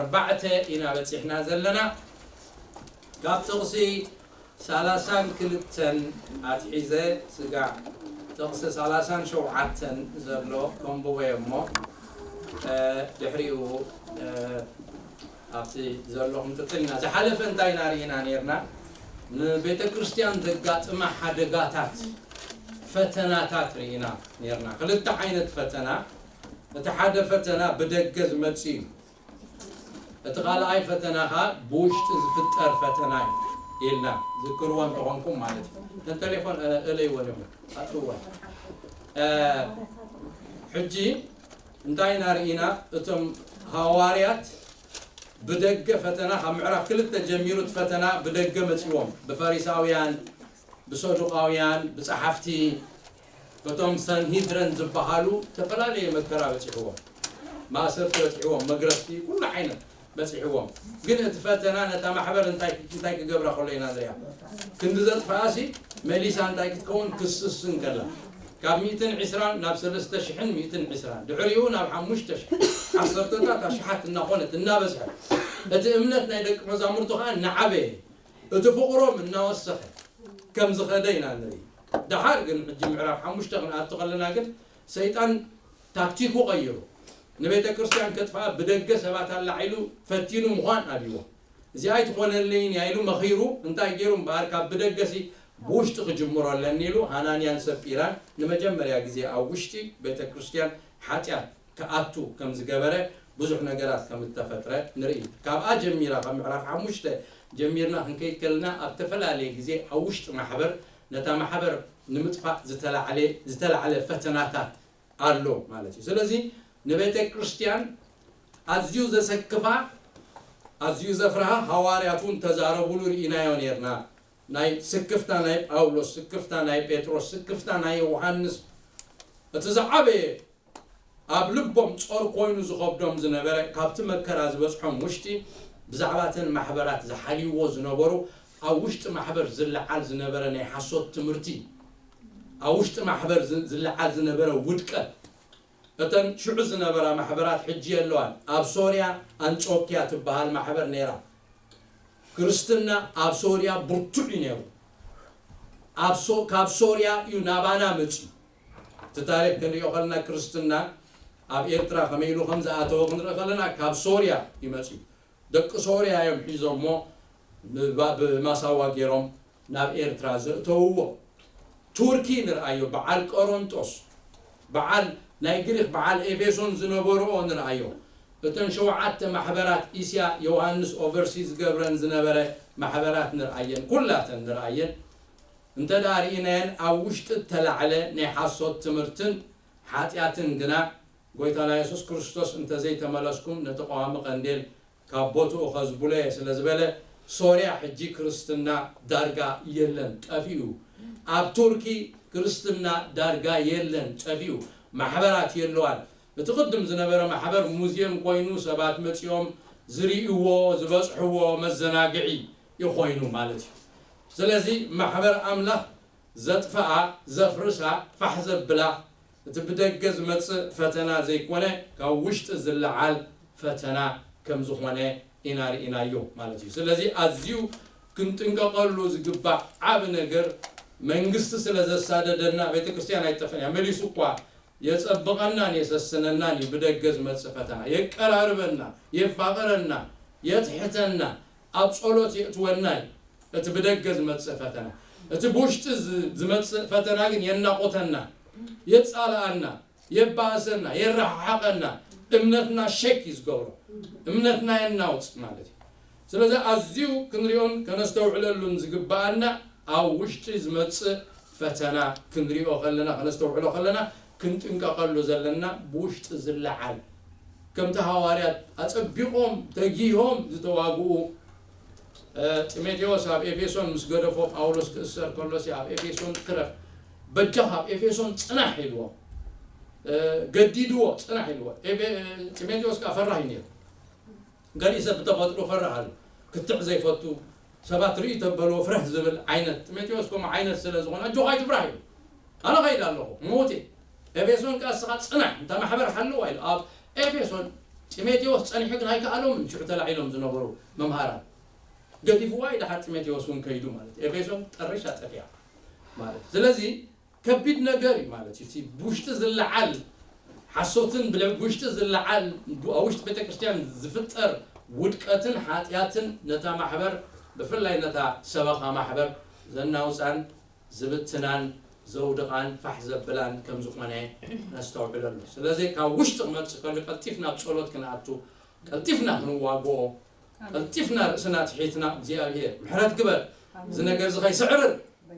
ኣርባዕተ ኢና በጺሕና ዘለና። ካብ ጥቕሲ ሰላሳን ክልተን ኣትሒዘ ስጋዕ ጥቕሲ ሰላሳን ሸውዓተን ዘሎ ከንብቦ እየ እሞ፣ እ፣ ድሕሪኡ፣ እ፣ ኣብቲ ዘሎ ክንቅጽል ኢና። ዝሓለፈ እንታይ ኢና ርኢና ነይርና? ንቤተ ክርስቲያን ዘጋጥማ ሓደጋታት፣ ፈተናታት ርኢና ነይርና። ክልተ ዓይነት ፈተና። እቲ ሓደ ፈተና ብደገ ዝመጽእ እዩ። እቲ ካልኣይ ፈተና ኸኣ ብውሽጢ ዝፍጠር ፈተና እዩ ኢልና፣ ዝክርዎ እንተኾንኩም ማለት እዩ። እተን ቴሌፎን፣ እ፣ እለይወን ኢኹም፣ ኣጥፍወን። እ፣ ሕጂ እንታይ ኢና ርኢና? እቶም ሃዋርያት ብደገ ፈተና፣ ካብ ምዕራፍ ክልተ ጀሚሩ እቲ ፈተና ብደገ መጺዎም፣ ብፈሪሳውያን፣ ብሰዱቃውያን፣ ብጸሓፍቲ፣ በቶም ሰንሂድረን ዝበሃሉ ዝተፈላለየ መከራ በጺሕዎም። ማእሰርቲ በጺሕዎም፣ መግረፍቲ፣ ኩሉ ዓይነት በጺሕዎም። ግን እቲ ፈተና ነታ ማሕበር እንታይ፣ እንታይ ክገብራ ከሎ ኢና ንሪኣ? ክንዲ ዘጥፍኣሲ መሊሳ እንታይ ክትከውን? ክስስን ከላ። ካብ ሚእትን ዕስራን ናብ ሰለስተ ሽሕን ሚእትን ዕስራን፣ ድሕሪኡ ናብ ሓሙሽተ ሽሕ፣ ዓሰርተታት ኣሽሓት እናኾነት እናበዝሐ፣ እቲ እምነት ናይ ደቂ መዛሙርቱ ኸኣ እናዓበየ፣ እቲ ፍቕሮም እናወሰኸ ከም ዝኸደ ኢና ንርኢ። ደሓር ግን ሕጂ ምዕራፍ ሓሙሽተ ክንኣቱ ከለና ግን ሰይጣን ታክቲኩ ቀይሩ፣ ንቤተ ክርስቲያን ከጥፍኣ ብደገ ሰባት ኣላዒሉ ፈቲኑ ምዃን ኣብይዎ። እዚኣ ኣይትኾነለይን እያ ኢሉ መኺሩ፣ እንታይ ገይሩ እምበኣር፣ ካብ ብደገሲ ብውሽጢ ክጅምሮ ኣለኒ ኢሉ ሃናንያን ሰጲራን ንመጀመርያ ግዜ ኣብ ውሽጢ ቤተ ክርስቲያን ሓጢኣት ክኣቱ ከም ዝገበረ፣ ብዙሕ ነገራት ከም እተፈጥረ ንርኢ። ካብኣ ጀሚራ፣ ካብ ምዕራፍ ሓሙሽተ ጀሚርና ክንከይድ ከለና፣ ኣብ ዝተፈላለየ ግዜ ኣብ ውሽጢ ማሕበር፣ ነታ ማሕበር ንምጥፋእ ዝተላዕለ፣ ዝተላዕለ ፈተናታት ኣሎ ማለት እዩ። ስለዚ ንቤተ ክርስቲያን ኣዝዩ ዘሰክፋ፣ ኣዝዩ ዘፍርሃ፣ ሃዋርያት እውን ተዛረቡሉ፣ ርኢናዮ ነይርና። ናይ ስክፍታ ናይ ጳውሎስ፣ ስክፍታ ናይ ጴጥሮስ፣ ስክፍታ ናይ ዮሃንስ፣ እቲ ዝዓበየ ኣብ ልቦም ጾር ኮይኑ ዝኸብዶም ዝነበረ፣ ካብቲ መከራ ዝበጽሖም ውሽጢ፣ ብዛዕባ እተን ማሕበራት ዝሓልይዎ ዝነበሩ፣ ኣብ ውሽጢ ማሕበር ዝለዓል ዝነበረ ናይ ሓሶት ትምህርቲ፣ ኣብ ውሽጢ ማሕበር ዝ-፣ ዝለዓል ዝነበረ ውድቀት፣ እተን ሽዑ ዝነበራ ማሕበራት ሕጂ የለዋን። ኣብ ሶርያ ኣንጾክያ ትበሃል ማሕበር ነይራ። ክርስትና ኣብ ሶርያ ብርቱዕ እዩ ነይሩ። ኣብ ሶ-፣ ካብ ሶርያ እዩ ናባና መጺኡ። እቲ ታሪኽ ክንሪኦ ከለና፣ ክርስትና ኣብ ኤርትራ ከመይ ኢሉ ከም ዝኣተወ ክንርኢ ከለና፣ ካብ ሶርያ እዩ መጺኡ። ደቂ ሶርያ እዮም ሒዞሞ፣ ብባ-፣ ብማሳዋ ገይሮም ናብ ኤርትራ ዘእተውዎ። ቱርኪ ንርኣዮ፣ በዓል ቆሮንጦስ፣ በዓል ናይ ግሪኽ፣ በዓል ኤፌሶን ዝነበርኦ ንርኣዮ። እተን ሸውዓተ ማሕበራት እስያ፣ ዮሃንስ ኦቨርሲ ዝገብረን ዝነበረ ማሕበራት ንርኣየን፣ ኩላተን ንርኣየን። እንተ ደኣ ርኢናየን፣ ኣብ ውሽጢ እተላዕለ ናይ ሓሶት ትምህርትን ሓጢኣትን ግና፣ ጎይታና የሱስ ክርስቶስ፣ "እንተ ዘይተመለስኩም፣ ነቲ ቀዋሚ ቀንዴል ካብ ቦትኡ ኸዝብሎ እየ" ስለ ዝበለ፣ ሶርያ ሕጂ ክርስትና ዳርጋ የለን፣ ጠፊኡ። ኣብ ቱርኪ ክርስትና ዳርጋ የለን፣ ጠፊኡ። ማሕበራት የለዋን። እቲ ቅድም ዝነበረ ማሕበር ሙዝየም ኮይኑ፣ ሰባት መጺኦም ዝርእይዎ፣ ዝበጽሕዎ መዘናግዒ እዩ ኮይኑ ማለት እዩ። ስለዚ ማሕበር ኣምላኽ ዘጥፍኣ፣ ዘፍርሳ፣ ፋሕ ዘብላ፣ እቲ ብደገ ዝመጽእ ፈተና ዘይኮነ፣ ካብ ውሽጢ ዝለዓል ፈተና ከም ዝኾነ ኢና ርኢናዮ ማለት እዩ። ስለዚ ኣዝዩ ክንጥንቀቐሉ ዝግባእ ዓቢ ነገር፣ መንግስቲ ስለ ዘሳደደና ቤተ ክርስቲያን ኣይትጠፍእን እያ። መሊሱ እኳ የጸብቐናን የሰስነናን እዩ ብደገ ዝመጽእ ፈተና። የቀራርበና፣ የፋቕረና፣ የትሕተና፣ ኣብ ጸሎት የእትወና እዩ። እቲ ብደገ ዝመጽእ ፈተና። እቲ ብውሽጢ ዝ-፣ ዝመጽእ ፈተና ግን የናቑተና፣ የጻልኣና፣ የባእሰና፣ የረሓሓቐና፣ እምነትና ሸክ እዩ ዝገብሮ። እምነትና የናውጽ ማለት እዩ። ስለዚ ኣዝዩ ክንሪኦን ከነስተውዕለሉን ዝግብኣና፣ ኣብ ውሽጢ ዝመጽእ ፈተና ክንሪኦ ከለና፣ ከነስተውዕሎ ከለና፣ ክንጥንቀቐሉ ዘለና፣ ብውሽጢ ዝለዓል፣ ከምቲ ሃዋርያት ኣጸቢቖም ተጊሆም ዝተዋግኡ፣ እ፣ ጢሞቴዎስ ኣብ ኤፌሶን ምስ ገደፎ፣ ጳውሎስ ክእሰር ከሎሲ ኣብ ኤፌሶን ክረፍ፣ "በጃ ካብ ኤፌሶን ጽናሕ" ኢልዎ። እ፣ ገዲድዎ፣ "ጽናሕ" ኢልዎ። ኤፌ-፣ ጢሞቴዎስ ከኣ ፈራህ እዩ ነይሩ። ገሊእ ሰብ ብተፈጥሮ ፈራህ ኣሎ። ክትዕ ዘይፈቱ፣ ሰባት ርእዩ ተበልዎ ፍርህ ዝብል ዓይነት። ጢሞቴዎስ ከምኡ ዓይነት ስለ ዝኾነ፣ "ኣጆኻ ኣይትፍራህ" ኢሉ። "ኣነ ኸይድ ኣለኹ፣ ምዉት እየ። ኤፌሶን ከኣ እስኻ ጽናሕ፣ እንታ ማሕበር ሓልዋ" ኢሉ። ኣብ ኤፌሶን ጢሞቴዎስ ጸኒሑ ግን ኣይከኣሎምን። ሽዑ ተላዒሎም ዝነበሩ መምሃራን ገዲፍዋ እዩ። ደሓር ጢሞቴዎስ እውን ከይዱ ማለት እዩ። ኤፌሶን ጠሪሻ ጠፊኣ ማለት እዩ። ስለዚ ከቢድ ነገር እዩ ማለት እዩ። እቲ ብውሽጢ ዝለዓል ሓሶትን ብለ-፣ ብውሽጢ ዝለዓል ኣብ ውሽጢ ቤተክርስትያን ዝፍጠር ውድቀትን ሓጢኣትን ነታ ማሕበር፣ ብፍላይ ነታ ሰበኻ ማሕበር ዘናውፃን ዝብትናን ዘውድቓን ፋሕ ዘብላን ከም ዝኾነ ነስተውዕለሉ። ስለዚ ካብ ውሽጢ ክመፅእ ከሎ ቀልጢፍና ኣብ ጸሎት ክንኣቱ፣ ቀልጢፍና ክንዋግኦ፣ ቀልጢፍና ርእስና ትሒትና እግዚኣብሔር ምሕረት ግበር፣ እዚ ነገር እዚ ከይስዕርር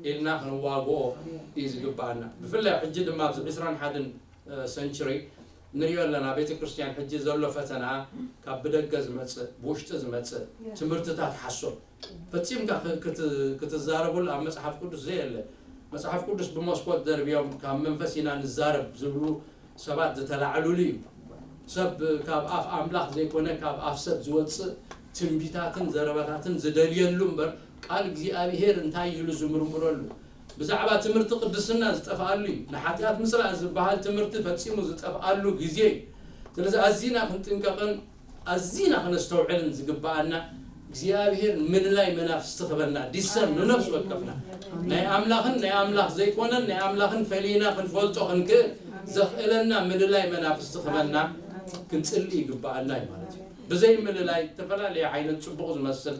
ኢልና ክንዋግኦ እዩ ዝግባኣና። ብፍላይ ሕጂ ድማ ኣብዚ ዕስራን ሓደን ሰንቸሪ ንሪኦ ኣለና። ቤተ ክርስቲያን ሕጂ ዘሎ ፈተና ካብ ብደገ ዝመጽእ፣ ብውሽጢ ዝመጽእ ትምህርትታት ሓሶት ፈጺምካ ክ-፣ ክት-፣ ክትዛረቡሉ ኣብ መጽሓፍ ቅዱስ ዘየለ፣ መጽሓፍ ቅዱስ ብመስኮት ደርብዮም ካብ መንፈስ ኢና ንዛረብ ዝብሉ ሰባት ዝተላዕሉሉ እዩ። ሰብ ካብ ኣፍ ኣምላኽ ዘይኮነ ካብ ኣፍ ሰብ ዝወጽእ ትንቢታትን ዘረባታትን ዝደልየሉ እምበር ቃል እግዚኣብሔር እንታይ ኢሉ ዝምርምረሉ፣ ብዛዕባ ትምህርቲ ቅድስና ዝጠፍኣሉ እዩ። ንሓጢኣት ምጽላእ ዝበሃል ትምህርቲ ፈጺሙ ዝጠፍኣሉ ግዜ እዩ። ስለዚ ኣዚና ክንጥንቀቕን ኣዚና ክነስተውዕልን ዝግብኣና እግዚኣብሔር ምልላይ መናፍስቲ ክበና፣ ዲሰር ንነፍሲ ወከፍና ናይ ኣምላኽን ናይ ኣምላኽ ዘይኮነን ናይ ኣምላኽን ፈሊና ክንፈልጦ ክንክእል ዘኽእለና ምልላይ መናፍስቲ ክበና ክንጽሊ ይግብኣና እዩ ማለት እዩ። ብዘይ ምልላይ ዝተፈላለየ ዓይነት ጽቡቕ ዝመስል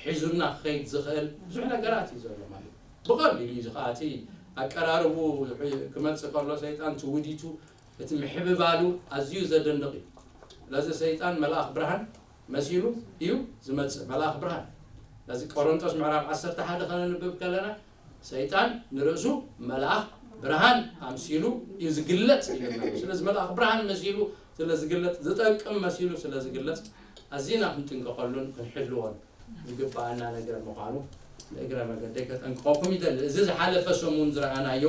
ሒዙና ክኸይድ ዝኽእል ብዙሕ ነገራት እዩ ዘሎ ማለት እዩ። ብቐሊሉ እዩ ዝኸኣቲ ኣቀራርቡ ክመጽእ ከሎ ሰይጣን ትውዲቱ እቲ ምሕብባሉ ኣዝዩ ዘደንቕ እዩ። ስለዚ ሰይጣን መልኣኽ ብርሃን መሲሉ እዩ ዝመጽእ፣ መልኣኽ ብርሃን። ስለዚ ቆሮንቶስ ምዕራፍ ዓሰርተ ሓደ ከነንብብ ከለና ሰይጣን ንርእሱ መልኣኽ ብርሃን ኣምሲሉ እዩ ዝግለጽ ኢለና። ስለዚ መልኣኽ ብርሃን መሲሉ ስለ ዝግለጽ፣ ዝጠቅም መሲሉ ስለ ዝግለጽ ኣዚና ክንጥንቀቐሉን ክንሕልዎን ዝግባኣና ነገር ምዃኑ ንእግረ መገደይ ከጠንቅቐኩም ይደሊ። እዚ ዝሓለፈ ሰሙን ዝረኣናዮ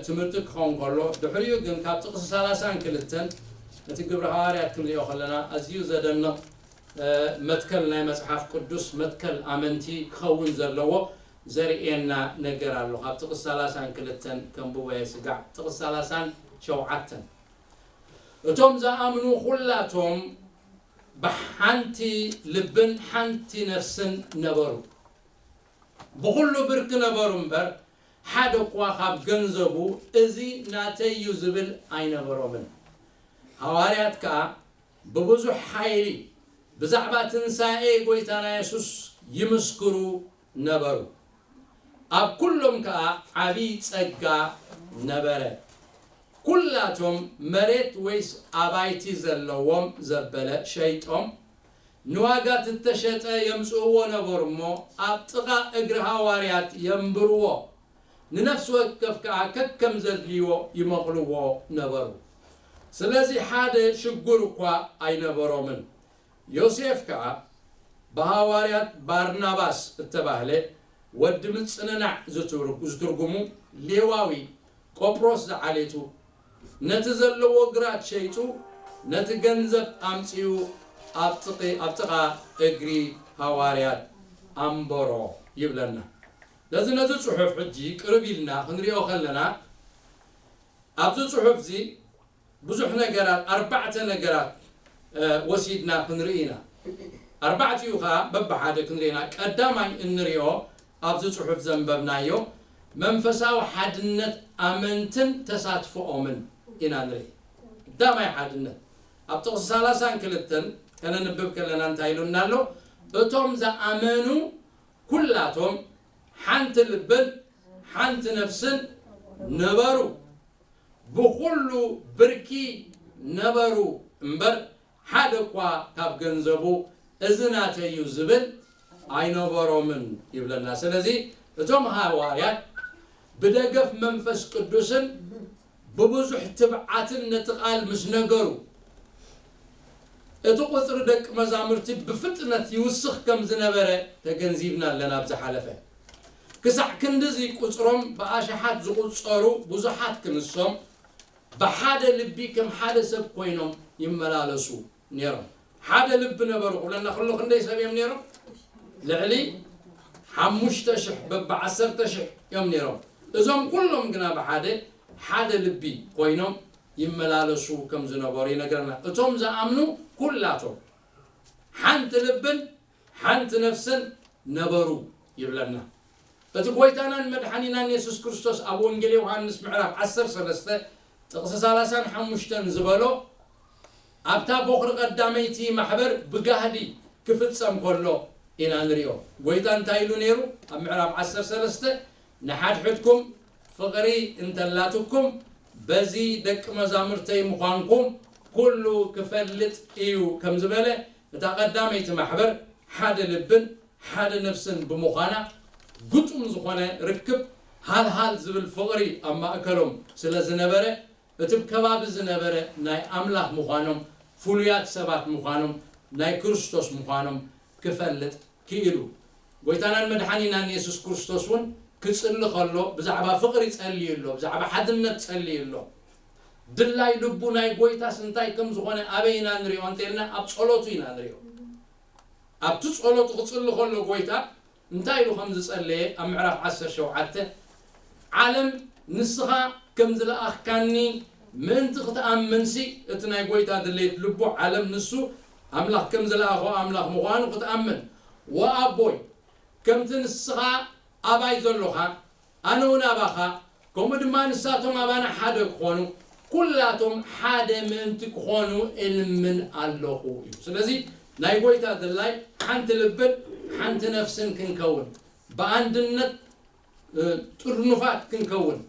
ትምህርቲ ክኸውን ከሎ ድሕሪኡ ግን ካብ ጥቕሲ ሰላሳን ክልተን እቲ ግብሪ ሃዋርያት ክንሪኦ ከለና ኣዝዩ ዘደንቕ መትከል ናይ መጽሓፍ ቅዱስ መትከል ኣመንቲ ክኸውን ዘለዎ ዘርእየና ነገር ኣሎ። ካብ ጥቕሲ ሰላሳን ክልተን ከንብቦ እየ ስጋዕ። ጥቕሲ ሰላሳን ሸውዓተን እቶም ዝኣምኑ ኩላቶም ብሓንቲ ልብን ሓንቲ ነፍስን ነበሩ። ብኹሉ ብርክ ነበሩ እምበር ሓደ እኳ ካብ ገንዘቡ እዚ ናተይ እዩ ዝብል ኣይነበሮምን። ሃዋርያት ከኣ ብብዙሕ ሓይሊ ብዛዕባ ትንሳኤ ጎይታና የሱስ ይምስክሩ ነበሩ። ኣብ ኩሎም ከኣ ዓቢ ጸጋ ነበረ። ኩላቶም መሬት ወይስ ኣባይቲ ዘለዎም ዘበለ ሸይጦም ንዋጋ ትተሸጠ የምጽእዎ ነበሩ እሞ ኣብ ጥቓ እግሪ ሃዋርያት የንብርዎ። ንነፍሲ ወከፍ ከኣ ከከም ዘድልይዎ ይመቕልዎ ነበሩ። ስለዚ ሓደ ሽጉር እኳ ኣይነበሮምን። ዮሴፍ ከኣ ብሃዋርያት ባርናባስ እተባህለ ወዲ ምጽንናዕ ዝትርጉ-፣ ዝትርጉሙ ሌዋዊ ቆጵሮስ ዝዓሌቱ ነቲ ዘለዎ ግራት ሸይጡ ነቲ ገንዘብ ኣምጺኡ ኣብ ጥቂ-፣ ኣብ ጥቓ እግሪ ሃዋርያት ኣንበሮ ይብለና። ስለዚ ነዚ ጽሑፍ ሕጂ ቅርብ ኢልና ክንሪኦ ከለና ኣብዚ ጽሑፍ እዚ ብዙሕ ነገራት፣ ኣርባዕተ ነገራት፣ እ፣ ወሲድና ክንርኢ ኢና። ኣርባዕቲኡ ኸኣ በብሓደ ክንርኢ ኢና። ቀዳማይ እንሪኦ ኣብዚ ጽሑፍ ዘንበብናዮ መንፈሳዊ ሓድነት ኣመንትን ተሳትፎኦምን ኢና ንርኢ። ቀዳማይ ሓድነት ኣብ ጥቕሲ ሰላሳን ክልተን ከነንብብ ከለና እንታይ ኢሉና ኣሎ? እቶም ዝኣመኑ ኩላቶም ሓንቲ ልብን ሓንቲ ነፍስን ነበሩ፣ ብኹሉ ብርኪ ነበሩ እምበር ሓደ እኳ ካብ ገንዘቡ እዚ ናተይ እዩ ዝብል ኣይነበሮምን ይብለና። ስለዚ እቶም ሃዋርያት ብደገፍ መንፈስ ቅዱስን ብብዙሕ ትብዓትን ነቲ ቃል ምስ ነገሩ እቲ ቁጽሪ ደቂ መዛሙርቲ ብፍጥነት ይውስኽ ከም ዝነበረ ተገንዚብና ኣለና። ኣብ ዝሓለፈ ክሳዕ ክንድዚ ቁጽሮም ብኣሽሓት ዝቑጸሩ ብዙሓት ክንሶም ብሓደ ልቢ ከም ሓደ ሰብ ኮይኖም ይመላለሱ ነይሮም። ሓደ ልቢ ነበሩ ክብለና ከሎ ክንደይ ሰብ እዮም ነይሮም? ልዕሊ ሓሙሽተ ሽሕ፣ በብዓሰርተ ሽሕ እዮም ነይሮም። እዞም ኩሎም ግና ብሓደ ሓደ ልቢ ኮይኖም ይመላለሱ ከም ዝነበሩ ይነግረና። እቶም ዝኣምኑ ኩላቶም ሓንቲ ልብን ሓንቲ ነፍስን ነበሩ ይብለና። እቲ ጎይታናን መድሓኒናን የሱስ ክርስቶስ ኣብ ወንጌል ዮሃንስ ምዕራፍ ዓሰርተ ሰለስተ ጥቕሲ ሰላሳን ሓሙሽተን ዝበሎ ኣብታ ቦኽሪ ቀዳመይቲ ማሕበር ብጋህዲ ክፍጸም ከሎ ኢና ንሪኦ። ጎይታ እንታይ ኢሉ ነይሩ? ኣብ ምዕራፍ ዓሰርተ ሰለስተ ንሓድሕድኩም ፍቕሪ እንተላትኩም በዚ ደቂ መዛሙርተይ ምዃንኩም ኩሉ ክፈልጥ እዩ ከም ዝበለ እታ ቀዳመይቲ ማሕበር ሓደ ልብን ሓደ ነፍስን ብምዃና ግጡም ዝኾነ ርክብ ሃልሃል ዝብል ፍቕሪ ኣብ ማእከሎም ስለ ዝነበረ እቲ ከባቢ ዝነበረ ናይ ኣምላኽ ምዃኖም ፍሉያት ሰባት ምዃኖም ናይ ክርስቶስ ምዃኖም ክፈልጥ ክኢሉ። ጎይታናን መድሓኒናን የሱስ ክርስቶስ እውን ክጽሊ ከሎ ብዛዕባ ፍቕሪ ጸልዩ ኣሎ፣ ብዛዕባ ሓድነት ጸልዩ ኣሎ። ድላይ ልቡ ናይ ጎይታስ እንታይ ከም ዝኾነ ኣበይ ኢና ንሪኦ እንተልና ኣብ ጸሎቱ ኢና ንሪኦ። ኣብቲ ጸሎቱ ክጽሊ ከሎ ጎይታ እንታይ ኢሉ ከም ዝጸለየ ኣብ ምዕራፍ ዓሰርተ ሸውዓተ ዓለም ንስኻ ከም ዝለኣኽካኒ ምእንቲ ክትኣምንሲ እቲ ናይ ጎይታ ድሌት ልቡ ዓለም ንሱ ኣምላኽ ከም ዝለኣኾ ኣምላኽ ምዃኑ ክትኣምን ወኣቦይ ከምቲ ንስኻ ኣባይ ዘሎኻ ኣነ እውን ኣባኻ ከምኡ ድማ ንሳቶም ኣባና ሓደ ክኾኑ ኩላቶም ሓደ ምእንቲ ክኾኑ እልምን ኣለኹ እዩ። ስለዚ ናይ ጎይታ ድላይ ሓንቲ ልብን ሓንቲ ነፍስን ክንከውን ብኣንድነት ጥርኑፋት ክንከውን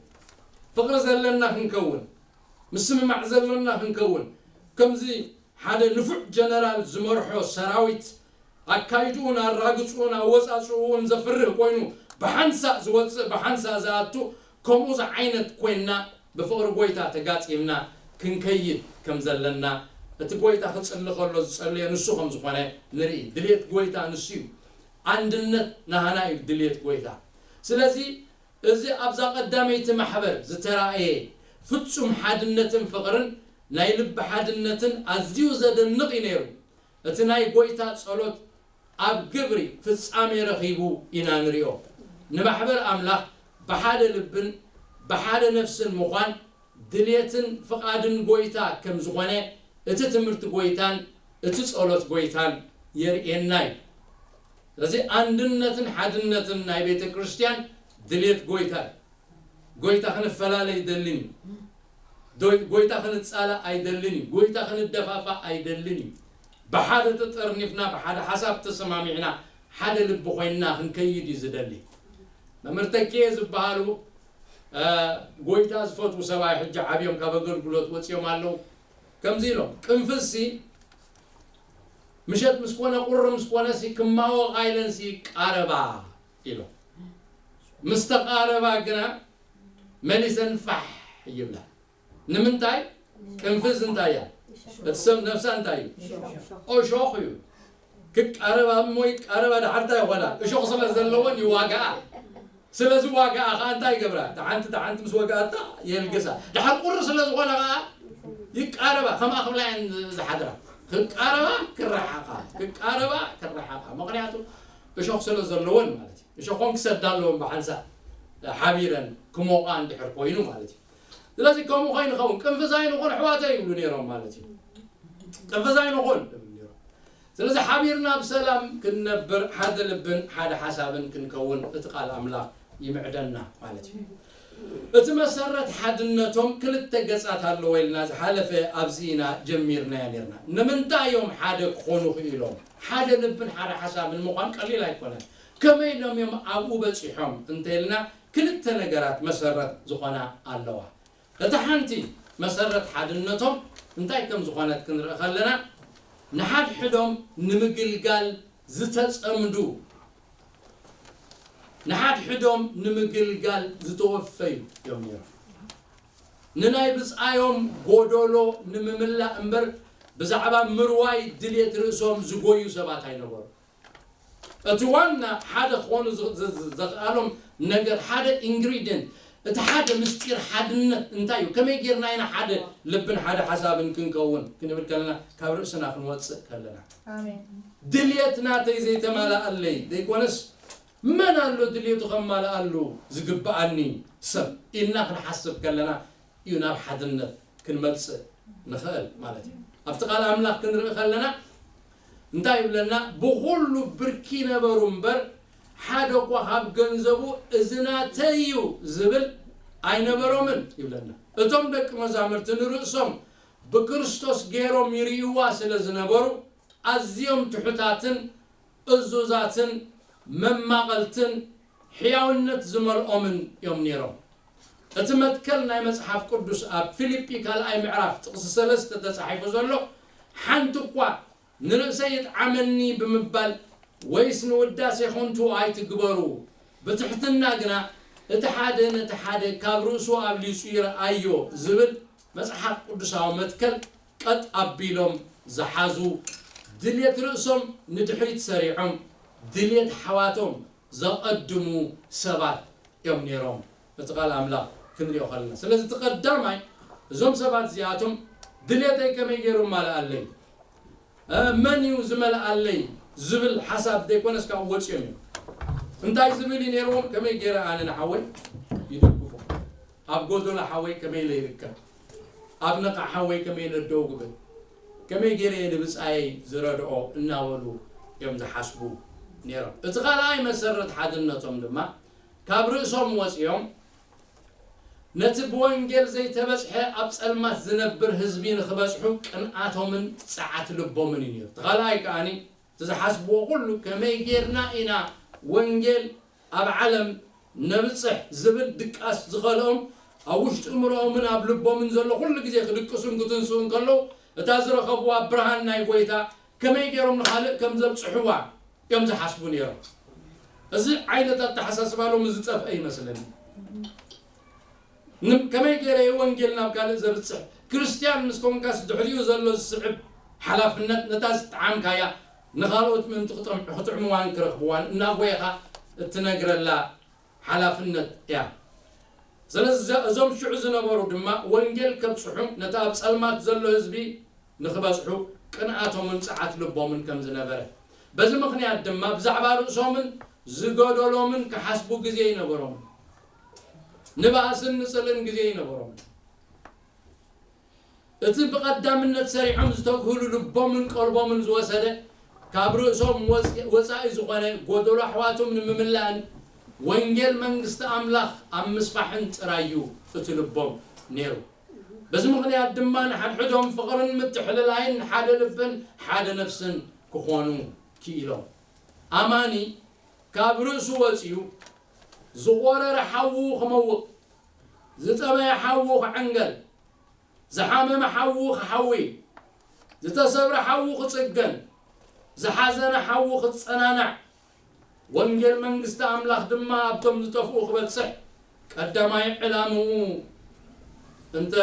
ፍቕሪ ዘለና ክንከውን ምስምማዕ ዘሎና ክንከውን ከምዚ ሓደ ንፉዕ ጀነራል ዝመርሖ ሰራዊት ኣካይድኡን ኣራግፅኡን ኣወፃፅኡን ዘፍርህ ኮይኑ ብሓንሳእ ዝወፅእ ብሓንሳእ ዝኣቱ ከምኡ ዝዓይነት ኮይንና ብፍቕሪ ጎይታ ተጋጢምና ክንከይድ ከም ዘለና እቲ ጎይታ ክፅሊ ከሎ ዝፀለዮ ንሱ ከም ዝኾነ ንርኢ። ድሌት ጎይታ ንሱ እዩ። ኣንድነት ናህና እዩ ድሌት ጎይታ። ስለዚ እዚ ኣብዛ ቀዳመይቲ ማሕበር ዝተራእየ ፍጹም ሓድነትን ፍቕርን ናይ ልቢ ሓድነትን ኣዝዩ ዘደንቕ እዩ ነይሩ። እቲ ናይ ጎይታ ጸሎት ኣብ ግብሪ ፍጻሜ ረኺቡ ኢና ንሪኦ። ንማሕበር ኣምላኽ ብሓደ ልብን ብሓደ ነፍስን ምዃን ድልየትን ፍቓድን ጎይታ ከም ዝኾነ እቲ ትምህርቲ ጎይታን እቲ ጸሎት ጎይታን የርእየና እዩ። ስለዚ ኣንድነትን ሓድነትን ናይ ቤተ ክርስቲያን ድልየት ጎይታ እዩ። ጎይታ ክንፈላለ ኣይደልን እዩ። ዶይ- ጎይታ ክንጻላእ ኣይደልን እዩ። ጎይታ ክንደፋፋእ ኣይደልን እዩ። ብሓደ ተጠርኒፍና ብሓደ ሓሳብ ተሰማሚዕና ሓደ ልቢ ኮይንና ክንከይድ እዩ ዝደሊ። መምህር ተኪኤ ዝበሃሉ እ፣ ጎይታ ዝፈትዉ ሰብኣይ ሕጂ ዓብዮም ካብ ኣገልግሎት ወፂኦም ኣለዉ። ከምዚ ኢሎም ቅንፍዝሲ ምሸት ምስ ኮነ ቁሪ ምስ ኮነሲ ክማወቓ ኢለንሲ ይቃረባ ኢሎም። ምስ ተቃረባ ግና መሊሰን ፋሕ ይብላ። ንምንታይ? ቅንፍዝ እንታይ እያ? እቲ ሰብ ነፍሳ እንታይ እዩ? እሾኽ እዩ። ክቃረባ እሞ ይቃረባ ድሓር እንታይ ይኾና? እሾኽ ስለ ዘለወን ይዋጋኣ። ስለዚ ዋጋኣ ከዓ እንታይ ይገብራ? ተሓንቲ ተሓንቲ ምስ ወጋኣታ የልግሳ። ድሓር ቁሪ ስለ ዝኾነ ከዓ ይቃረባ። ከምኣ ክብላ እየን ዝሓድራ። ክቃረባ ክረሓቓ፣ ክቃረባ ክረሓቓ። ምኽንያቱ እሾኽ ስለ ዘለወን ማለት እዩ። እሾኾን ክሰዳ ኣለወን ብሓንሳእ ሓቢረን ክሞቓ እንድሕር ኮይኑ ማለት እዩ። ስለዚ ከምኡ ከይንኸውን ቅንፍዝ ኣይንኹን ኣሕዋተይ ይብሉ ነይሮም ማለት እዩ። ቅንፍዝ ኣይንኹን ይብሉ ነይሮም። ስለዚ ሓቢርና ብሰላም ክንነብር ሓደ ልብን ሓደ ሓሳብን ክንከውን እቲ ቃል ኣምላኽ ይምዕደና ማለት እዩ። እቲ መሰረት ሓድነቶም ክልተ ገጻት ኣለዎ ኢልና ዝሓለፈ ኣብዚ ኢና ጀሚርናዮ ነርና። ንምንታይ እዮም ሓደ ክኾኑ ክኢሎም? ሓደ ልብን ሓደ ሓሳብን ምዃን ቀሊል ኣይኮነን። ከመይ ኢሎም እዮም ኣብኡ በጺሖም እንተኢልና ክልተ ነገራት መሰረት ዝኾና ኣለዋ። እታ ሓንቲ መሰረት ሓድነቶም እንታይ ከም ዝኾነት ክንርኢ ከለና ንሓድሕዶም ንምግልጋል ዝተጸምዱ ንሓድሕዶም ንምግልጋል ዝተወፈዩ እዮም ነይሮም። ንናይ ብጻዮም ጎደሎ ንምምላእ እምበር ብዛዕባ ምርዋይ ድልየት ርእሶም ዝጎዩ ሰባት ኣይነበሩ። እቲ ዋና ሓደ ክኾኑ ዘኽኣሎም ነገር ሓደ ኢንግሪድንት እቲ ሓደ ምስጢር ሓድነት እንታይ እዩ? ከመይ ጌርና ኢና ሓደ ልብን ሓደ ሓሳብን ክንከውን ክንብል ከለና ካብ ርእስና ክንወፅእ ከለና ድልየት ናተይ ዘይተማልኣለይ ዘይኮነስ መን ኣሎ ድልየቱ ከማልኣሉ ዝግብኣኒ ሰብ ኢልና ክንሓስብ ከለና እዩ ናብ ሓድነት ክንመጽእ ንኽእል ማለት እዩ። ኣብቲ ቃል ኣምላኽ ክንርኢ ከለና እንታይ ይብለና? ብኹሉ ብርኪ ነበሩ እምበር፣ ሓደ እኳ ካብ ገንዘቡ እዚ ናተይ እዩ ዝብል ኣይነበሮምን ይብለና። እቶም ደቂ መዛሙርቲ ንርእሶም ብክርስቶስ ገይሮም ይርእይዋ ስለ ዝነበሩ፣ ኣዝዮም ትሑታትን እዙዛትን መማቐልትን ሕያውነት ዝመልኦምን እዮም ነይሮም። እቲ መትከል ናይ መጽሓፍ ቅዱስ ኣብ ፊልጲ ካልኣይ ምዕራፍ ጥቕሲ ሰለስተ ተጻሒፉ ዘሎ፣ ሓንቲ እኳ ንርእሰይ ይጥዓመኒ ብምባል ወይስ ንውዳሴ ኾንቱ ኣይትግበሩ፣ ብትሕትና ግና እቲ ሓደ ነቲ ሓደ ካብ ርእሱ ኣብሊጹ ይርኣዮ ዝብል መጽሓፍ ቅዱሳዊ መትከል ቀጥ ኣቢሎም ዝሓዙ፣ ድልየት ርእሶም ንድሕሪት ሰሪዖም ድልየት ሓዋቶም ዘቐድሙ ሰባት እዮም ነይሮም። እቲ ቃል ኣምላኽ ክንሪኦ ከለና። ስለዚ እቲ ቀዳማይ እዞም ሰባት እዚኣቶም ድልየተይ ከመይ ገይሩ ማልኣለይ፣ እ፣ መን እዩ ዝመልኣለይ ዝብል ሓሳብ ዘይኮነስ ካብኡ ወፂኦም እዮም። እንታይ ዝብል እዩ ነይርዎም? ከመይ ገይረ ኣነ ንሓወይ ይድግፎ? ኣብ ጎደሎ ሓወይ ከመይ ኢለ ይርከብ? ኣብ ነቓዕ ሓወይ ከመይ ኢለ ደው ግብል? ከመይ ገይረ እየ ንብፃየይ ዝረድኦ? እናበሉ እዮም ዝሓስቡ ነይሮም። እቲ ካልኣይ መሰረት ሓድነቶም ድማ ካብ ርእሶም ወፂኦም ነቲ ብወንጌል ዘይተበፅሐ ኣብ ፀልማት ዝነብር ህዝቢ ንኽበፅሑ ቅንኣቶምን ፀዓት ልቦምን እዩ ነይሩ። እቲ ካልኣይ ከኣኒ እቲ ዝሓስብዎ ኩሉ ከመይ ጌርና ኢና ወንጌል ኣብ ዓለም ነብፅሕ ዝብል ድቃስ ዝኸልኦም ኣብ ውሽጢ እምሮኦምን ኣብ ልቦምን ዘሎ ኩሉ ግዜ ክድቅሱን ክትንስኡን ከለዉ እታ ዝረኸብዋ ብርሃን ናይ ጎይታ ከመይ ገይሮም ንኻልእ ከም ዘብፅሕዋ እዮም ዝሓስቡ ነይሮም። እዚ ዓይነት ኣተሓሳስባ ሎሚ ዝጠፍአ ይመስለኒ። ን-፣ ከመይ ገይረ እየ ወንጌል ናብ ካልእ ዘብጽሕ? ክርስትያን ምስ ኮንካስ ድሕሪኡ ዘሎ ዝስዕብ ሓላፍነት ነታ ዝጠዓምካያ ንኻልኦት ምእንቲ ክጠም-፣ ክጥዕምዋን ክረኽብዋን እናጎየኻ እትነግረላ ሓላፍነት እያ። ስለዚ እዞም ሽዑ ዝነበሩ ድማ ወንጌል ከብጽሑ ነቲ ኣብ ጸልማት ዘሎ ህዝቢ ንኽበጽሑ ቅንኣቶምን ጸዓት ልቦምን ከም ዝነበረ፣ በዚ ምኽንያት ድማ ብዛዕባ ርእሶምን ዝገደሎምን ክሓስቡ ግዜ ኣይነበሮምን። ንባእስን ንጽልእን ግዜ ኣይነበሮምን። እቲ ብቐዳምነት ሰሪዖም ዝተግህሉ ልቦምን ቀልቦምን ዝወሰደ ካብ ርእሶም ወጽ-፣ ወጻኢ ዝኾነ ጎደሎ ኣሕዋቶም ንምምላእን ወንጌል መንግስቲ ኣምላኽ ኣብ ምስፋሕን ጥራይ እዩ እቲ ልቦም ነይሩ። በዚ ምኽንያት ድማ ንሓድሕዶም ፍቕርን ምትሕልላይን ሓደ ልብን ሓደ ነፍስን ክኾኑ ክኢሎም። ኣማኒ ካብ ርእሱ ወጺኡ ዝቖረረ ሓዉ ክመውቕ፣ ዝጠመየ ሓዉ ክዕንገል፣ ዝሓመመ ሓዉ ክሓዊ፣ ዝተሰብረ ሓዉ ክጽገን፣ ዝሓዘነ ሓዉ ክጸናናዕ፣ ወንጌል መንግስቲ ኣምላኽ ድማ ኣብቶም ዝጠፍኡ ክበጽሕ ቀዳማይ ዕላምኡ እንተ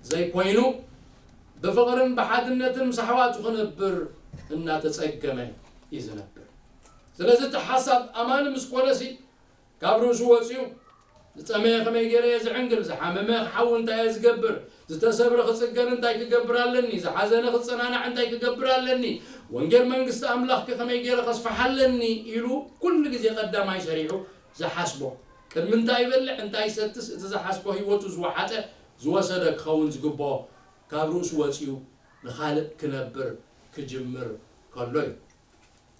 ዘይኮይኑ፣ ብፍቕርን ብሓድነትን ምስ ኣሕዋቱ ክነብር እናተጸገመ እዩ ዝነብር። ስለዚ እቲ ሓሳብ ኣማኒ ምስ ኮነሲ ካብ ርእሱ ወጺኡ፣ ዝጠመየ ከመይ ገይረ እየ ዝዕንግል? ዝሓመመ ክሓዊ እንታይ እየ ዝገብር? ዝተሰብረ ክጽገን እንታይ ክገብር ኣለኒ? ዝሓዘነ ክጸናናዕ እንታይ ክገብር ኣለኒ? ወንጌል መንግስቲ ኣምላኽከ ከመይ ገይረ ከስፍሓ ኣለኒ? ኢሉ ኩሉ ግዜ ቀዳማይ ሰሪዑ ዝሓስቦ። ቅድሚ እንታይ ይበልዕ፣ እንታይ ይሰትስ፣ እቲ ዝሓስቦ ህይወቱ ዝወሓጠ፣ ዝወሰደ ክኸውን ዝግብኦ፣ ካብ ርእሱ ወጺኡ ንኻልእ ክነብር ክጅምር ከሎ እዩ።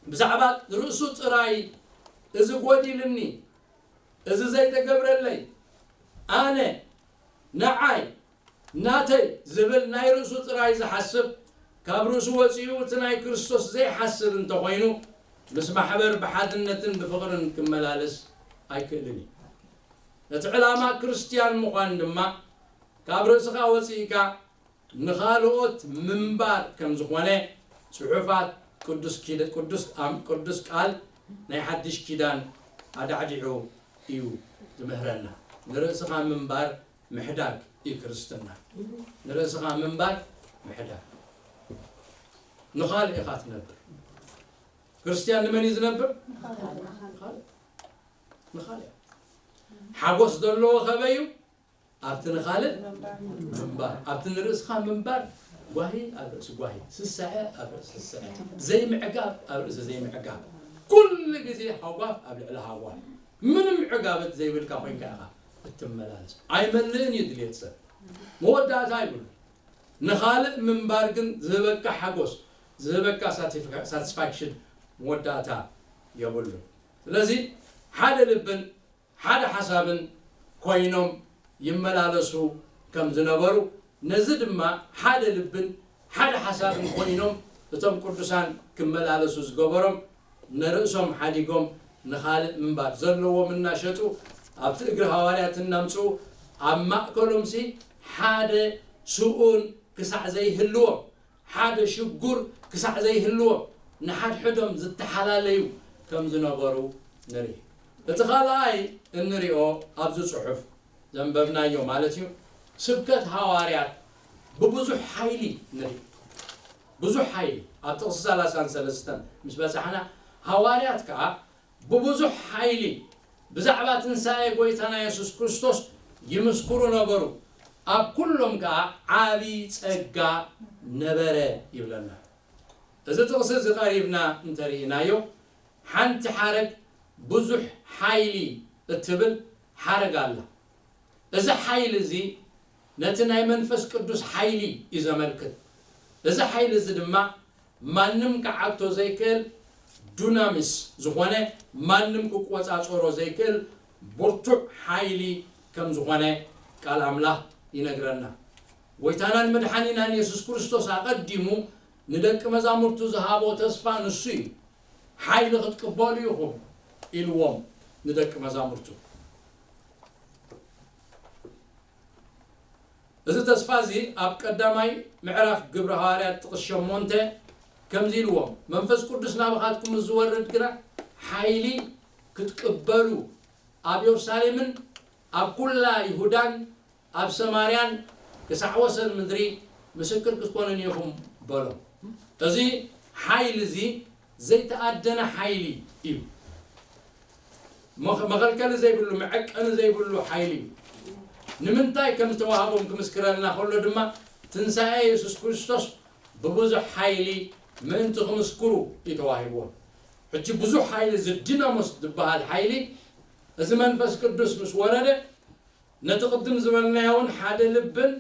ብዛዕባ ርእሱ ጥራይ፣ እዚ ጎዲልኒ፣ እዚ ዘይተገብረለይ፣ ኣነ፣ ንዓይ፣ ናተይ ዝብል ናይ ርእሱ ጥራይ ዝሓስብ፣ ካብ ርእሱ ወጺኡ እቲ ናይ ክርስቶስ ዘይሓስብ እንተኾይኑ፣ ምስ ማሕበር ብሓድነትን ብፍቕርን ክመላለስ ኣይክእልን እዩ። ነቲ ዕላማ ክርስትያን ምዃን ድማ ካብ ርእስኻ ወጺእካ ንኻልኦት ምንባር ከም ዝኾነ ጽሑፋት ቅዱስ ኪደ-፣ ቅዱስ ኣም-፣ ቅዱስ ቃል ናይ ሓድሽ ኪዳን ኣዳዕዲዑ እዩ ዝምህረና። ንርእስኻ ምንባር ምሕዳግ እዩ ክርስትና። ንርእስኻ ምንባር ምሕዳግ። ንኻልእ ኢኻ ትነብር። ክርስትያን ንመን እዩ ዝነብር? ንኻልእ። ንኻልእ። ሓጎስ ዘለዎ ከበይ እዩ? ኣብቲ ንኻልእ ምንባር። ኣብቲ ንርእስኻ ምንባር ጓሂ ኣብ ርእሲ ጓሂ፣ ስስዐ ኣብ ርእሲ ስስዐ፣ ዘይምዕጋብ ኣብ ርእሲ ዘይምዕጋብ፣ ኩሉ ግዜ ሃጓፍ ኣብ ልዕሊ ሃጓፍ፣ ምንም ዕጋበት ዘይብልካ ኮይንካ ኢኻ እትመላለስ። ኣይመልእን እዩ ድልየት ሰብ። መወዳእታ ኣይብሉ። ንኻልእ ምንባር ግን ዝህበካ ሓጎስ፣ ዝህበካ ሳቲስፋክሽን መወዳእታ የብሉን። ስለዚ ሓደ ልብን ሓደ ሓሳብን ኮይኖም ይመላለሱ ከም ዝነበሩ፣ ነዚ ድማ ሓደ ልብን ሓደ ሓሳብን ኮይኖም እቶም ቅዱሳን ክመላለሱ ዝገበሮም፣ ንርእሶም ሓዲጎም ንኻልእ ምንባር ዘለዎም እናሸጡ ኣብቲ እግሪ ሃዋርያት እናምጽኡ፣ ኣብ ማእከሎምሲ ሓደ ስኡን ክሳዕ ዘይህልዎም፣ ሓደ ሽጉር ክሳዕ ዘይህልዎም፣ ንሓድሕዶም ዝተሓላለዩ ከም ዝነበሩ ንርኢ። እቲ ካልኣይ እንሪኦ ኣብዚ ጽሑፍ ዘንበብናዮ ማለት እዩ፣ ስብከት ሃዋርያት ብብዙሕ ሓይሊ ንርኢ። ብዙሕ ሓይሊ ኣብ ጥቕሲ ሰላሳን ሰለስተን ምስ በጻሕና፣ ሃዋርያት ከኣ ብብዙሕ ሓይሊ ብዛዕባ ትንሳኤ ጎይታና የሱስ ክርስቶስ ይምስክሩ ነበሩ። ኣብ ኩሎም ከኣ ዓቢ ጸጋ ነበረ ይብለና። እዚ ጥቕሲ እዚ ቀሪብና እንተርኢናዮ፣ ሓንቲ ሓረግ ብዙሕ ሓይሊ እትብል ሓረግ ኣላ። እዚ ሓይሊ እዚ ነቲ ናይ መንፈስ ቅዱስ ሓይሊ እዩ ዘመልክት። እዚ ሓይሊ እዚ ድማ ማንም ክዓግቶ ዘይክእል ዱናሚስ ዝኾነ፣ ማንም ክቆጻጸሮ ዘይክእል ብርቱዕ ሓይሊ ከም ዝኾነ ቃል ኣምላኽ ይነግረና። ጎይታናን መድሓኒናን የሱስ ክርስቶስ ኣቐዲሙ ንደቂ መዛሙርቱ ዝሃቦ ተስፋ ንሱ እዩ። ሓይሊ ክትቅበሉ ኢኹም ኢልዎም ንደቂ መዛሙርቱ። እዚ ተስፋ እዚ ኣብ ቀዳማይ ምዕራፍ ግብሪ ሃዋርያት ጥቕስ ሸሞንተ ከምዚ ኢልዎም፣ መንፈስ ቅዱስ ናባኻትኩም ምስ ዝወርድ ግና ሓይሊ ክትቅበሉ ኣብ የሩሳሌምን ኣብ ኩላ ይሁዳን ኣብ ሰማርያን ክሳዕ ወሰን ምድሪ ምስክር ክትኮኑኒ ኢኹም በሎም። እዚ ሓይሊ እዚ ዘይተኣደነ ሓይሊ እዩ። መኸ-፣ መኸልከሊ ዘይብሉ፣ መዐቀኒ ዘይብሉ ሓይሊ እዩ። ንምንታይ ከም ዝተዋህቦም ክምስክረልና ከሎ ድማ ትንሳኤ የሱስ ክርስቶስ ብብዙሕ ሓይሊ ምእንቲ ክምስክሩ እዩ ተዋሂብዎም። ሕጂ ብዙሕ ሓይሊ፣ እዚ ዲናሞስ ዝበሃል ሓይሊ፣ እዚ መንፈስ ቅዱስ ምስ ወረደ ነቲ ቅድም ዝበልናዮ እውን ሓደ ልብን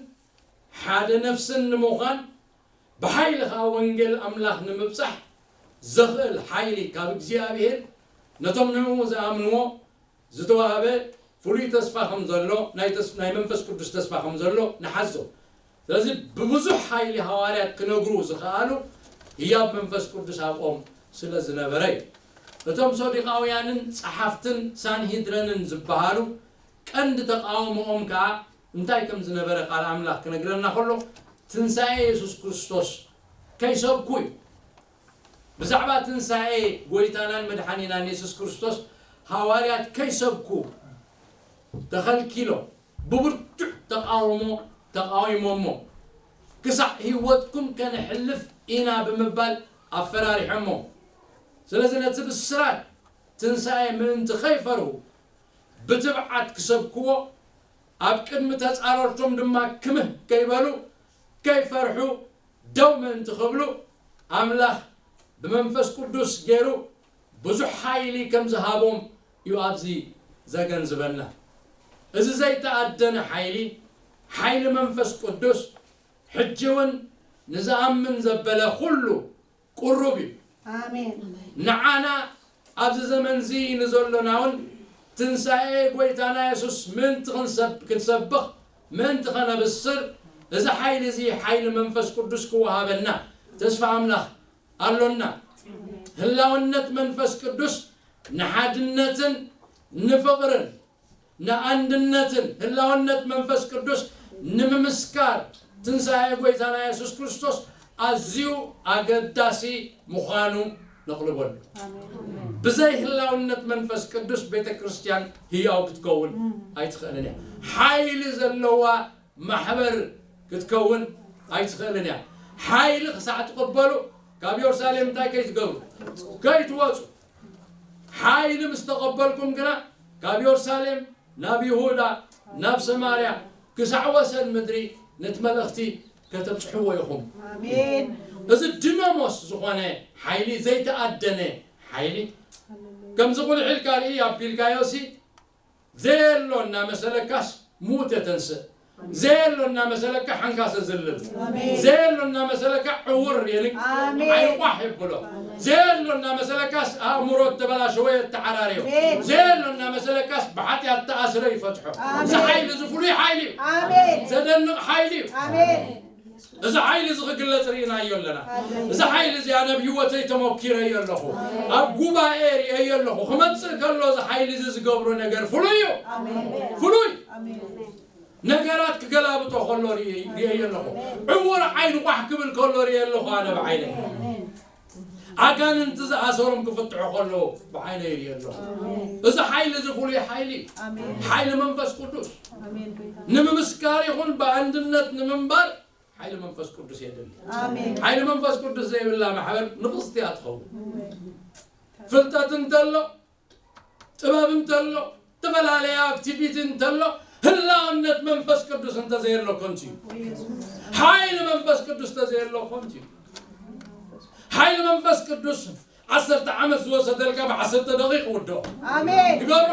ሓደ ነፍስን ንምዃን ብሓይሊ ኸዓ ወንጌል ኣምላኽ ንምብጻሕ ዘኽእል ሓይሊ ካብ እግዚኣብሔር ነቶም ንዕኡ ዝኣምንዎ ዝተዋህበ ፍሉይ ተስፋ ከም ዘሎ፣ ናይ ተስ-፣ ናይ መንፈስ ቅዱስ ተስፋ ከም ዘሎ ንሓዞ። ስለዚ ብብዙሕ ሓይሊ ሃዋርያት ክነግሩ ዝኸኣሉ ህያብ መንፈስ ቅዱስ ኣብኦም ስለ ዝነበረ እዩ። እቶም ሰዱቃውያንን ጸሓፍትን ሳንሂድረንን ዝበሃሉ ቀንዲ ተቃውሞኦም ከኣ እንታይ ከም ዝነበረ ቃል ኣምላኽ ክነግረና ከሎ፣ ትንሳኤ የሱስ ክርስቶስ ከይሰብኩ እዩ። ብዛዕባ ትንሳኤ ጎይታናን መድሓኒናን የሱስ ክርስቶስ ሃዋርያት ከይሰብኩ ተኸልኪሎም፣ ብብርቱዕ ተቃውሞ ተቃዊሞሞ፣ ክሳዕ ህይወትኩም ከነሕልፍ ኢና ብምባል ኣፈራሪሖሞ። ስለዚ ነቲ ብስራት ትንሳኤ ምእንቲ ከይፈርሁ ብትብዓት ክሰብክዎ፣ ኣብ ቅድሚ ተጻረርቶም ድማ ክምህ ከይበሉ፣ ከይፈርሑ ደው ምእንቲ ክብሉ፣ ኣምላኽ ብመንፈስ ቅዱስ ገይሩ ብዙሕ ሓይሊ ከም ዝሃቦም እዩ ኣብዚ ዘገንዝበና። እዚ ዘይተኣደነ ሓይሊ፣ ሓይሊ መንፈስ ቅዱስ፣ ሕጂ እውን ንዝኣምን ዘበለ ኩሉ ቅሩብ እዩ። ኣሜን። ንዓና ኣብዚ ዘመን እዚ ንዘሎና እውን ትንሳኤ ጎይታና የሱስ ምእንቲ ክንሰብ-፣ ክንሰብኽ፣ ምእንቲ ኸነብስር፣ እዚ ሓይሊ እዚ ሓይሊ መንፈስ ቅዱስ ክወሃበና ተስፋ ኣምላኽ ኣሎና። ህላውነት መንፈስ ቅዱስ ንሓድነትን ንፍቕርን፣ ንኣንድነትን ህላውነት መንፈስ ቅዱስ ንምምስካር ትንሳኤ ጎይታና የሱስ ክርስቶስ ኣዝዩ ኣገዳሲ ምዃኑ ነቕልበሉ። ብዘይ ህላውነት መንፈስ ቅዱስ ቤተ ክርስቲያን ህያው ክትከውን ኣይትኽእልን እያ። ሓይሊ ዘለዋ ማሕበር ክትከውን ኣይትኽእልን እያ። ሓይሊ ክሳዕ ትቕበሉ ካብ የሩሳሌም እንታይ ከይትገብሩ? ከይትወጹ። ሓይሊ ምስ ተቐበልኩም ግና ካብ የሩሳሌም ናብ ይሁዳ፣ ናብ ሰማርያ፣ ክሳዕ ወሰን ምድሪ ነቲ መልእኽቲ ከተብጽሕዎ ኢኹም። ኣሜን። እዚ ዲናሞስ ዝኾነ ሓይሊ፣ ዘይተኣደነ ሓይሊ፣ ከምዚ ቁልሕ ኢልካ ርኢ ኣቢልካዮሲ፣ ዘየሎ እናመሰለካስ ምዉት የተንስእ። ዘየሎ እናመሰለካ ሓንካሰ ዝልል፣ ኣሜን። ዘየሎ እናመሰለካ ዕውር የንቅ፣ ኣሜን። ዓይቋሕ የብሎ። ኣሜን። ዘየሎ እናመሰለካስ ኣእምሮ ተበላሸወ የተዓራረዮ። ኣሜን። ዘየሎ እናመሰለካስ ብሓጢኣት ተኣስረ ይፈትሖ። ኣሜን። እዚ ሓይሊ እዚ ፍሉይ ሓይሊ እዩ። ኣሜን። ዘደንቕ ሓይሊ እዩ። ኣሜን። እዚ ሓይሊ እዚ ክግለጽ ርኢናዮ ኣለና። ኣሜን። እዚ ሓይሊ እዚ ኣነ ኣብ ህይወተይ ተሞኪረዮ ኣለኹ። ኣሜን። ኣብ ጉባኤ ርእየዮ ኣለኹ። ክመጽእ ከሎ እዚ ሓይሊ እዚ ዝገብሮ ነገር ፍሉይ እዩ። ኣሜን። ፍሉይ። ኣሜን። ነገራት ክገላብጦ ከሎ ርእየ-፣ ርእየዮ ኣለኹ። ዕውር ዓይኑ ቋሕ ክብል ከሎ ርእየ ኣለኹ ኣነ ብዓይነይ። ኣጋንንቲ ዝኣሰሮም ክፍትሑ ከሎ ብዓይነይ ርእየ ኣለኹ። እዚ ሓይሊ እዚ ፍሉይ ሓይሊ እዩ። ኣሜን። ሓይሊ መንፈስ ቅዱስ። ኣሜን። ንምምስካር ይኹን ብኣንድነት ንምንባር ሓይሊ መንፈስ ቅዱስ የድሊ። ኣሜን። ሓይሊ መንፈስ ቅዱስ ዘይብላ ማሕበር ንቕስቲ እያ ትኸውን። ፍልጠት እንተሎ፣ ጥበብ እንተሎ፣ ዝተፈላለየ ኣክቲቪቲ እንተሎ፣ ህላውነት መንፈስ ቅዱስ እንተዘየሎ ከንቱ እዩ። ሓይሊ መንፈስ ቅዱስ እንተዘየሎ ከንቱ እዩ። ሓይሊ መንፈስ ቅዱስ ዓሰርተ ዓመት ዝወሰደልካ ብዓሰርተ ደቂቕ ውድኦ። ኣሜን። ይገብሮ።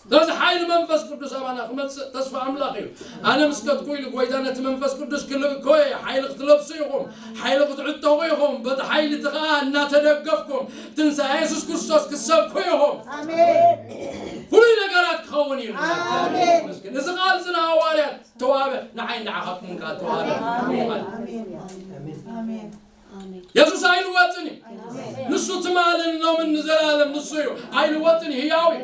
ስለዚ ሓይሊ መንፈስ ቅዱስ ኣባና ክመጽእ ተስፋ ኣምላኽ እዩ። ኣነ ምስ ከድኩ ኢሉ ጎይታ ነቲ መንፈስ ቅዱስ ክልእኮ እየ። ሓይሊ ክትለብሱ ኢኹም፣ ሓይሊ ክትዕጠቑ ኢኹም፣ በቲ ሓይሊ እቲ ኸኣ እናተደገፍኩም ትንሳኤ የሱስ ክርስቶስ ክትሰብኩ ኢኹም። ኣሜን። ፍሉይ ነገራት ክኸውን እዩ። ኣሜን። እዚ ቃል እዚ ንሃዋርያት ተዋህበ፣ ንዓይ ንዓኻትኩም ከኣ ተዋህበ። ኣሜን። ኣሜን። ኣሜን። የሱስ ኣይልወጥን እዩ። ንሱ ትማልን ሎምን ንዘለኣለም ንሱ እዩ። ኣይልወጥን እዩ፣ ህያው እዩ።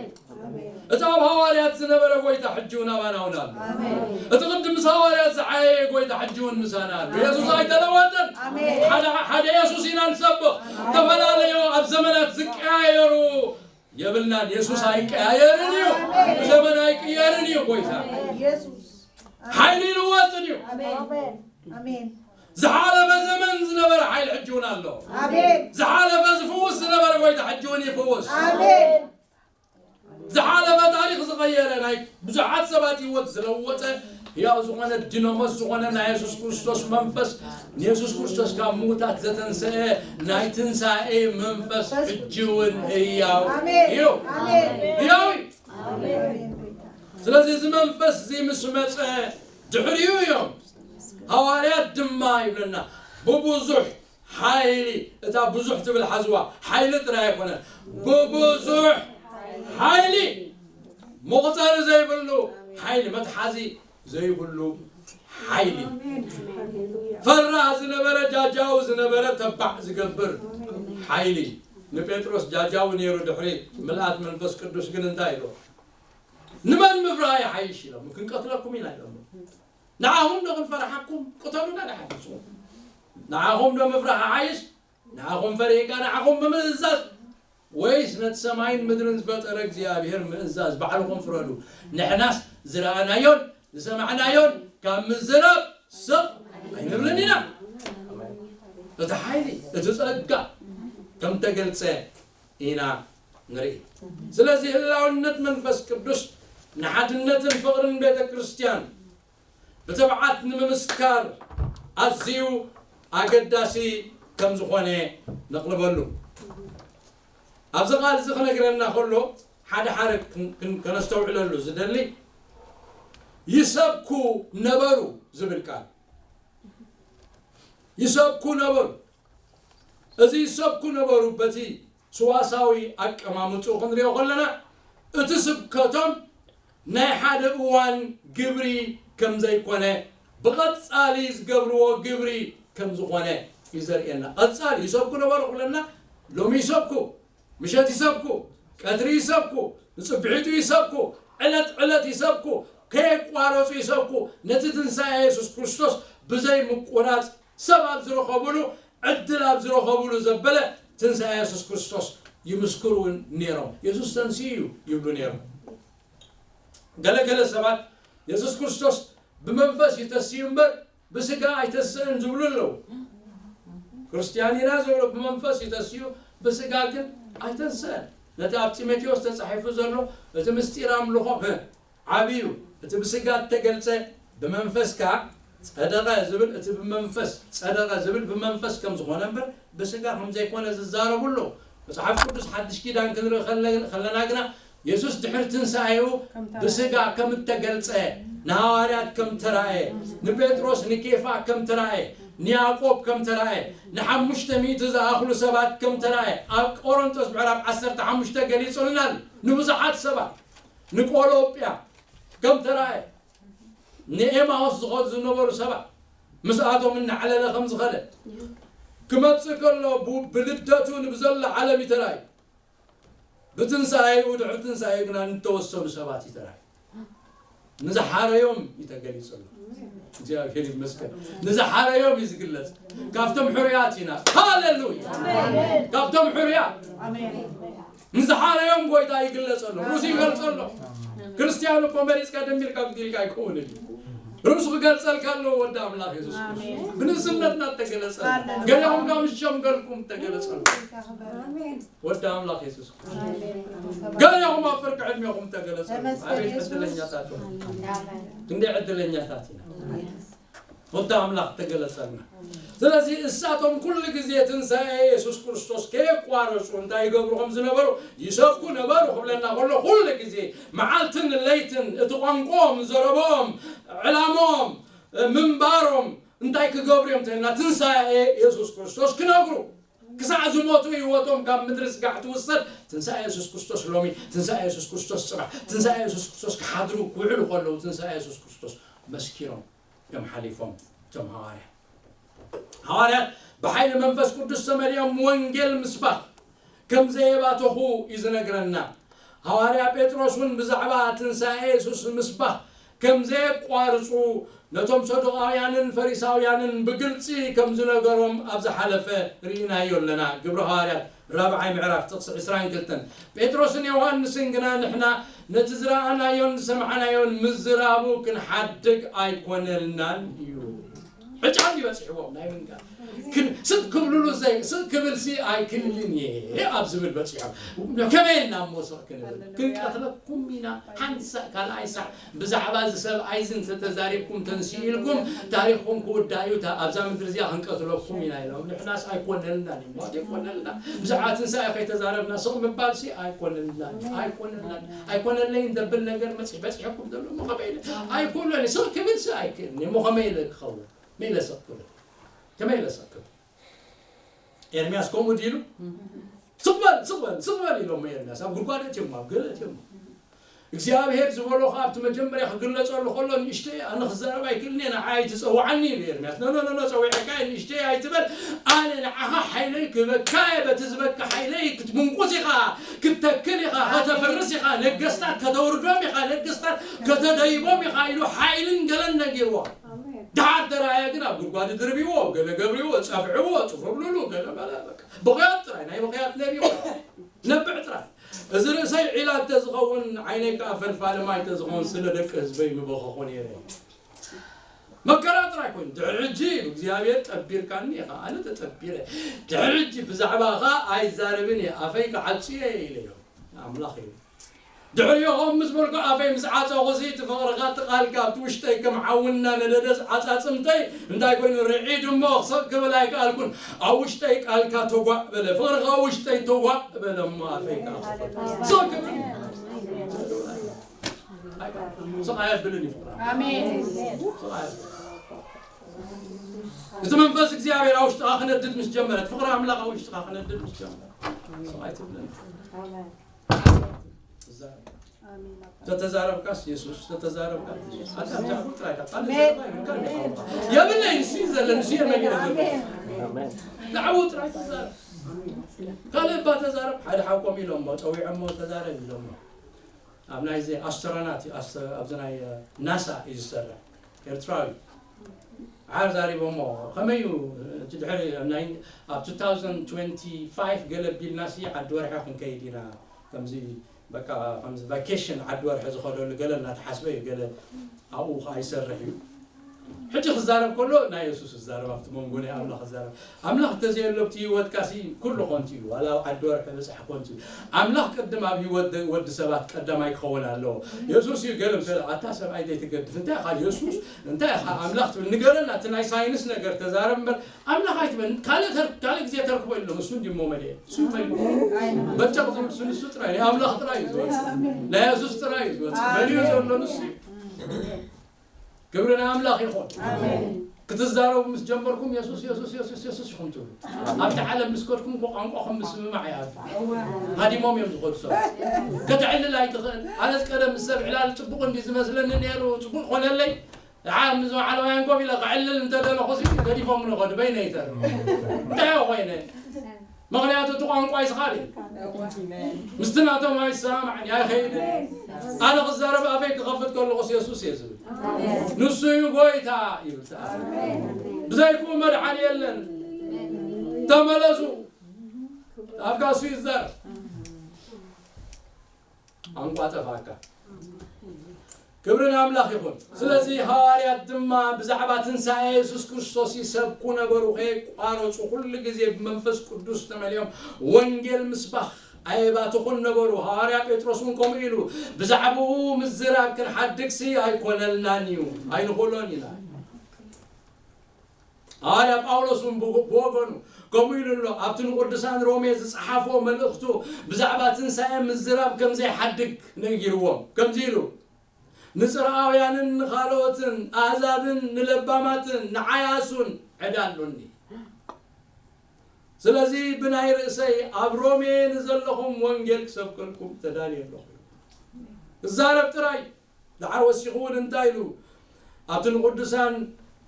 እቲ ኣብ ሃዋርያት ዝነበረ ጎይታ ሕጂ እውን ኣባና እውን ኣሎ። ኣሜን። እቲ ቅድም ምስ ሃዋርያት ዝዓየየ ጎይታ ሕጂ እውን ምሳና ኣሎ። የሱስ ኣይተለወጠን። ኣሜን። ሓደ፣ ሓደ የሱስ ኢና ንሰብኽ። ኣሜን። ዝተፈላለዩ ኣብ ዘመናት ዝቀያየሩ የብልናን። የሱስ ኣይቀያየርን እዩ። ኣሜን። ብዘመን ኣይቅየርን እዩ ጎይታ። የሱስ። ሓይሊ ይልወጥን እዩ። ኣሜን። ኣሜን። ዝሓለፈ ዘመን ዝነበረ ሓይሊ ሕጂ እውን ኣሎ። ኣሜን። ዝሓለፈ ዝፍውስ ዝነበረ ጎይታ ሕጂ እውን ይፍውስ። ኣሜን። ዝሓለፈ ታሪኽ ዝቐየረ ናይ ብዙሓት ሰባት ህይወት ዝለወጠ ህያው ዝኾነ ዲናሞስ ዝኾነ ናይ የሱስ ክርስቶስ መንፈስ፣ ንየሱስ ክርስቶስ ካብ ምዉታት ዘተንሰአ ናይ ትንሳኤ መንፈስ ሕጂ እውን ህያው ኣሜን። እዩ። ኣሜን። ህያው እዩ። ኣሜን። ስለዚ እዚ መንፈስ እዚ ምስ መጸ ድሕሪኡ እዮም ሃዋርያት ድማ ይብለና ብብዙሕ ሓይሊ፣ እታ ብዙሕ ትብል ሓዝዋ፣ ሓይሊ ጥራይ ኣይኮነን፣ ብብዙሕ ሓይሊ፣ መቑጸሪ ዘይብሉ ሓይሊ፣ መትሓዚ ዘይብሉ ሓይሊ። ፈራህ ዝነበረ፣ ጃጃው ዝነበረ፣ ተባዕ ዝገብር ሓይሊ። ንጴጥሮስ ጃጃው ነይሩ፣ ድሕሪ ምልኣት መንፈስ ቅዱስ ግን እንታይ ኢሉ? ንመን ምፍራህ ይሓይሽ ኢሎም፣ ክንቀትለኩም ኢና ኢሎም። ንዓኹም ዶ ክንፈርሓኩም? ቅተሉና ንሓይሽኩም። ንዓኹም ዶ ምፍራህ ይሓይሽ? ንዓኹም ፈሪህካ ንዓኹም ብምእዛዝ፣ ወይስ ነቲ ሰማይን ምድርን ዝፈጠረ እግዚኣብሔር ምእዛዝ? ባዕልኹም ፍረዱ። ንሕናስ ዝረኣናዮን ዝሰማዕናዮን ካብ ምዝራብ ስቕ ኣይንብልን ኢና። እቲ ሓይሊ፣ እቲ ጸጋ ከም ተገልጸ ኢና ንርኢ። ስለዚ ህላውነት መንፈስ ቅዱስ ንሓድነትን ፍቕርን ቤተ ክርስቲያን ብትብዓት ንምምስካር ኣዝዩ ኣገዳሲ ከም ዝኾነ ነቕልበሉ። ኣብዚ ቃል እዚ ክነግረና ከሎ ሓደ ሓደ ክን-፣ ክን-፣ ከነስተውዕለሉ ዝደሊ ይሰብኩ ነበሩ ዝብል ቃል፣ ይሰብኩ ነበሩ። እዚ ይሰብኩ ነበሩ በቲ ሰዋሳዊ ኣቀማምጥኡ ክንሪኦ ከለና፣ እቲ ስብከቶም ናይ ሓደ እዋን ግብሪ ከም ዘይኮነ፣ ብቐጻሊ ዝገብርዎ ግብሪ ከም ዝኾነ እዩ ዘርእየና። ቀጻሊ ይሰብኩ ነበሩ ክብለና፣ ሎሚ ይሰብኩ፣ ምሸት ይሰብኩ፣ ቀትሪ ይሰብኩ፣ ንጽብሒቱ ይሰብኩ፣ ዕለት ዕለት ይሰብኩ፣ ከየቋረጹ ይሰብኩ፣ ነቲ ትንሳኤ የሱስ ክርስቶስ ብዘይ ምቁራጽ ሰብ ኣብ ዝረኸብሉ፣ ዕድል ኣብ ዝረኸብሉ ዘበለ ትንሳኤ የሱስ ክርስቶስ ይምስክሩ እውን ነይሮም። የሱስ ተንሲኡ እዩ ይብሉ ነይሮም። ገለ ገለ ሰባት የሱስ ክርስቶስ ብመንፈስ እዩ ተስዩ እምበር ብስጋ ኣይተስእን ዝብሉ ኣለዉ። ክርስትያን ኢና ዝብሉ ብመንፈስ እዩ ተስዩ፣ ብስጋ ግን ኣይተንስአን። ነቲ ኣብ ጢሞቴዎስ ተጻሒፉ ዘሎ እቲ ምስጢር ኣምልኾ፣ እ፣ ዓብዩ፣ እቲ ብስጋ እተገልጸ ብመንፈስ ከኣ ጸደቐ ዝብል፣ እቲ ብመንፈስ ጸደቐ ዝብል ብመንፈስ ከም ዝኾነ እምበር ብስጋ ከም ዘይኮነ ዝዛረቡ ኣለዉ። መጽሓፍ ቅዱስ ሓድሽ ኪዳን ክንርኢ ከለ-፣ ከለና ግና የሱስ ድሕሪ ትንሳኤኡ ብስጋ ከም እተገልጸ፣ ንሃዋርያት ከም ተራእየ፣ ንጴጥሮስ ንኬፋ ከም ተራእየ፣ ንያዕቆብ ከም ተራእየ፣ ንሓሙሽተ ሚእቲ ዝኣኽሉ ሰባት ከም ተራእየ ኣብ ቆሮንቶስ ምዕራፍ ዓሰርተ ሓሙሽተ ገሊጹልና ኣሎ። ንብዙሓት ሰባት፣ ንቆሎጵያ ከም ተራእየ፣ ንኤማውስ ዝኸዱ ዝነበሩ ሰባት ምስኣቶም እናዕለለ ከም ዝኸደ ክመጽእ ከሎ ቡ- ብልደቱ ንብዘሎ ዓለም እዩ ተራእዩ። ብትንሳኤኡ ድሕሪ ትንሳኤኡ ግና ንተወሰኑ ሰባት እዩ ተራእዩ። ንዝሓረዮም እዩ ተገሊጹ ኣሎ። እግዚኣብሔር ይመስገን። ንዝሓረዮም እዩ ዝግለጽ። ካብቶም ሕሩያት ኢና። ሃሌሉያ። ካብቶም ሕሩያት ንዝሓረዮም ጎይታ ይግለጸሎም። ርእሱ ይገልጸሎም። ክርስትያን እኮ መሪጽካ ደሚርካ ግዲልካ ኣይከውንን እዩ። ርእሱ ክገልጸልካ ኣለዎ ወዲ ኣምላኽ የሱስ ክርስቶስ። ብንእስነትና እተገለጸ፣ ገሊኦም ካብ ዝሸምገልኩም እተገለጸሉ ወዲ ኣምላኽ የሱስ ክርስቶስ። ገሊኦም ኣብ ፍርቂ ዕድሜኹም እተገለጸሉ። ኣቤት ዕድለኛታት ኢኹም። ክንደይ ዕድለኛታት ኢና። ወዲ ኣምላኽ ተገለጸልና። ስለዚ እሳቶም ኩሉ ግዜ ትንሳኤ የሱስ ክርስቶስ ከየቋረጹ እንታይ ይገብሩ ከም ዝነበሩ ይሰብኩ ነበሩ ክብለና ከሎ፣ ኩሉ ግዜ መዓልትን ለይትን እቲ ቋንቋኦም፣ ዘረባኦም፣ ዕላማኦም፣ ምንባሮም እንታይ ክገብሩ እዮም ተልና ትንሳኤ የሱስ ክርስቶስ ክነግሩ። ክሳዕ ዝሞቱ ህይወቶም ካብ ምድሪ ስጋዕ ትውሰድ። ትንሳኤ የሱስ ክርስቶስ ሎሚ፣ ትንሳኤ የሱስ ክርስቶስ ጽባሕ፣ ትንሳኤ የሱስ ክርስቶስ ክሓድሩ ክውዕሉ ከለዉ ትንሳኤ የሱስ ክርስቶስ መስኪሮም እዮም ሓሊፎም እቶም ሃዋርያት። ሃዋርያት ብሓይሊ መንፈስ ቅዱስ ተመሊኦም ወንጌል ምስባኽ ከም ዘየባተኹ እዩ ዝነግረና። ሃዋርያ ጴጥሮስ እውን ብዛዕባ ትንሳኤ የሱስ ምስባኽ ከም ዘየቋርጹ ነቶም ሰዱቃውያንን ፈሪሳውያንን ብግልጺ ከም ዝነገሮም ኣብ ዝሓለፈ ርኢናዮ ኣለና። ግብሪ ሃዋርያት ራብዓይ ምዕራፍ ጥቕሲ ዕስራን ክልተን። ጴጥሮስን ዮሃንስን ግና ንሕና ነቲ ዝረኣናዮን ዝሰማዕናዮን ምዝራቡ ክንሓድግ ኣይኮነልናን እዩ። ዕጫ እዩ በጺሕዎም ናይ ምንጋር። ግን ስቕ ክብልሉ ዘይ-፣ ስቕ ክብል ሲ ኣይክእልን እየ ኣብ ዝብል በጺሖም። ከመይ ኢልና እሞ ስቕ ክንብል? ክንቀትለኩም ኢና። ሓንቲ ሳዕ፣ ካልኣይ ሳዕ ብዛዕባ እዚ ሰብኣይ እዚ እንተተዛሪብኩም ተንስኡ ኢልኩም ታሪኽኩም ክውዳእ እዩ። እታ ኣብዛ ምድሪ እዚኣ ክንቀትለኩም ኢና ኢሎም። ንሕናስ ኣይኮነልናን እዩ። ሞት ኣይኮነልና። ብዛዕባ ትንሳኤ ከይተዛረብና ስቕ ምባል ሲ ኣይኮነልናን። ኣይኮነልናን። ኣይኮነለይን ዘብል ነገር መጺ-፣ በጺሐኩም ዘሎ እሞ ከመይ ኢለ? ኣይኮነለይ። ስቕ ክብል ሲ ኣይክእልን እየ። እሞ ከመይ ኢለ ክኸውን? መይለ ስቕ ክብል? ከመይ ኢለ ስቕ ክብል? ኤርምያስ ከምኡ ድዩ ኢሉ? ስቕ በል፣ ስቕ በል፣ ስቕ በል ኢሎሞ ኤርምያስ። ኣብ ጉድጓድ እትዮሞ፣ ኣብ ገለ እትዮሞ። እግዚኣብሔር ዝበሎ ኸዓ ኣብቲ መጀመርያ ክግለጸሉ ከሎ ንእሽተይ ኣነ ክዛረብ ኣይክእልን እየ፣ ንዓይ ኣይትጸውዓኒ ኢሉ ኤርምያስ። ኖ፣ ኖ፣ ኖ፣ ኖ፣ ጸዊዐካ እየ ንእሽተይ ኣይትበል። ኣነ ንዓኻ ሓይለይ ክህበካ እየ፣ በቲ ዝበካ ሓይለይ ክትምንቁስ ኢኻ፣ ክትተክል ኢኻ፣ ከተፍርስ ኢኻ፣ ነገስታት ከተውርዶም ኢኻ፣ ነገስታት ከተደይቦም ኢኻ ኢሉ ሓይልን ገለን ነጊርዎ። ኣሜን። ደሓር ተራእየ ግን ኣብ ጉድጓድ ድርብዎ፣ ገለ ገብርዎ፣ ጸፍዕዎ፣ ጽፍሩ ብሉሉ፣ ገለ በለ፣ በቃ። ብኽያት ጥራይ፣ ናይ ብኽያት ነቢ ይኹን። ነብዕ ጥራይ። እዚ ርእሰይ ዒላ እንተዝኸውን፣ ዓይነይ ከኣ ፈልፋሊ ማይ እንተዝኸውን፣ ስለ ደቂ ህዝበይ ምበኸኹ ነይረ። መከራ ጥራይ ኮይኑ፣ ድሕሪ ሕጂ ኢሉ እግዚኣብሔር ጠቢርካኒ ኢኻ፣ ኣነ ተጠቢረ። ድሕሪ ሕጂ ብዛዕባኻ ኣይዛረብን እየ፣ ኣፈይ ክዓጹ እየ ኢለዮ። ኣምላኽ እዩ። ድሕሪኡ ከምኡ ምስ በልኩ ኣፈይ ምስ ዓጸኹ፣ እቲ ፍቕርኻ፣ እቲ ቃልካ ኣብቲ ውሽጠይ ከም ሓዊ እናነደደ፣ ዓጻጽምተይ እንታይ ኮይኑ ርዒድ እሞ ክስቕ ክብል ኣይከኣልኩን። ኣብ ውሽጠይ ቃልካ ተጓእ በለ፣ ፍቕርኻ ኣብ ውሽጠይ ተጓእ በለ እሞ ኣፈይ ከኣ ክኸፍት። ስቕ ክብል። ስቕ ኣየብልን እዩ ፍቕራ። ኣሜን። ስቕ ኣየብልን። እቲ መንፈስ እግዚኣብሔር ኣብ ውሽጥኻ ክነድድ ምስ ጀመረ፣ ፍቕሪ ኣምላኽ ኣብ ውሽጥኻ ክነድድ ምስ ጀመረ፣ ስቕ ኣይትብልን። ተዛረብ። ተተዛረብካስ የሱስ፣ ተተዛረብካ የሱስ። ኣታ ብዛዕባኡ ጥራይ ኢኻ። ካልእ ዘረባ የብልካን ኢኻ። የብለይን፣ ንሱ እዩ ዘለ፣ ንሱ እዩ መሊኡ ዘሎ። ብዛዕባኡ ጥራይ ተዛረብ። ካልእ እባ ተዛረብ። ሓደ ሓቆም ኢሎሞ፣ ጸዊዖሞ ተዛረብ ኢሎሞ። ኣብ ናይዚ ኣስትሮናት እዩ፣ ኣስ-፣ ኣብዚ ናይ፣ እ፣ ናሳ እዩ ዝሰርሕ። ኤርትራዊ። ዓር ዛሪቦሞ፣ ከመይ እዩ፣ እቲ ድሕሪ፣ ኣብ ናይ፣ ኣብ two thousand twenty-five ገለ ቢልናሲ ዓዲ ወርሒ ክንከይድ ኢና፣ ከምዚ፣ በቃ፣ ከምዚ ቫኬሽን ዓዲ ወርሒ ዝኸደሉ ገለ እናተሓስበ እዩ፣ ገለ ኣብኡ ከኣ ይሰርሕ እዩ። ሕጂ ክዛረብ ከሎ ናይ የሱስ ዝዛረብ ኣብቲ መንጎ ናይ ኣምላኽ ዝዛረብ። ኣምላኽ እንተዘየሎ ኣብቲ ህይወትካሲ ኩሉ ኮንቱ እዩ። ዋላ ኣብ ዓዲ ወርሒ በጻሕ ኮንቱ እዩ። ኣምላኽ ቅድም ኣብ ህይወት ደ-፣ ወዲ ሰባት ቀዳማይ ክኸውን ኣለዎ። የሱስ እዩ ገለ ምስ በለ፣ ኣታ ሰብኣይ ዘይትገድፍ፣ እንታይ ኢኻ የሱስ? እንታይ ኢኻ ኣምላኽ ትብል? ንገረና፣ እቲ ናይ ሳይንስ ነገር ተዛረብ እምበር ኣምላኽ ኣይትበል። ካልእ ተር-፣ ካልእ ግዜ ተርክቦ የለን። እሱ እንዲሞ መሊኤ። እሱ መሊኡ። በጨቕ ዝብል እሱ ንሱ ጥራይ፣ ናይ ኣምላኽ ጥራይ እዩ ዝወጽእ። ናይ የሱስ ጥራይ እዩ ዝወጽእ። መሊኡ ዘሎ ንሱ እዩ። ክብሪ ንኣምላኽ ይኹን። ኣሜን። ክትዛረቡ ምስ ጀመርኩም የሱስ፣ የሱስ፣ የሱስ፣ የሱስ ኢኹም ትብሉ። ኣብቲ ዓለም ምስ ከድኩም እኮ ቋንቋኹም ምስምማዕ ይኣቱ። ሃዲሞም እዮም ዝኸዱ ሰባት። ከተዕልል ኣይትኽእል። ኣነስ ቀደም ምስ ሰብ ዕላል ጽቡቕ እንዲ ዝመስለኒ ነይሩ፣ ጽቡቕ ኮነለይ። ደሓር ምስ በዓል ማያን ኮፍ ኢለ ከዕልል እንተደለኹ ሲ ገዲፎም ንኸዱ በይነይ ተርፍ። እንታይ ኮይነ? ምኽንያቱ እቲ ቋንቋ ይስኻል እዩ። ምስቲ ናቶም ኣይሰማማዕን እዩ፣ ኣይኸይድን። ኣነ ክዛረብ ኣፈይ ክኸፍት ከለኹስ የሱስ እየ ዝብል። ንሱ እዩ ጎይታ ይብል። ብዘይክኡ መድሓኒ የለን። ተመለሱ። ኣፍካ እሱ ይዛረብ። ቋንቋ ጠፋካ። ክብሪ ንኣምላኽ ይኹን። ስለዚ ሃዋርያት ድማ ብዛዕባ ትንሳኤ የሱስ ክርስቶስ ይሰብኩ ነበሩ፣ ከየቋረጹ ኩሉ ግዜ ብመንፈስ ቅዱስ ተመሊኦም ወንጌል ምስባኽ ኣየባትኹን ነበሩ። ሃዋርያ ጴጥሮስ እውን ከምኡ ኢሉ፣ ብዛዕባኡ ምዝራብ ክንሓድግሲ ኣይኮነልናን እዩ፣ ኣይንኽእሎን ኢና። ሃዋርያ ጳውሎስ እውን ብወ-፣ ብወገኑ ከምኡ ኢሉ ኣሎ። ኣብቲ ንቅዱሳን ሮሜ ዝጸሓፎ መልእኽቱ ብዛዕባ ትንሳኤ ምዝራብ ከም ዘይሓድግ ነጊርዎም። ከምዚ ኢሉ፣ "ንጽርኣውያንን ንኻልኦትን ኣህዛብን ንለባማትን ንዓያሱን ዕዳ ኣሎኒ። ስለዚ ብናይ ርእሰይ ኣብ ሮሜ ንዘለኹም ወንጌል ክሰብከልኩም ተዳልየ ኣለኹ።" ክዛረብ ጥራይ። ደሓር ወሲኹ እውን እንታይ ኢሉ? ኣብቲ ንቅዱሳን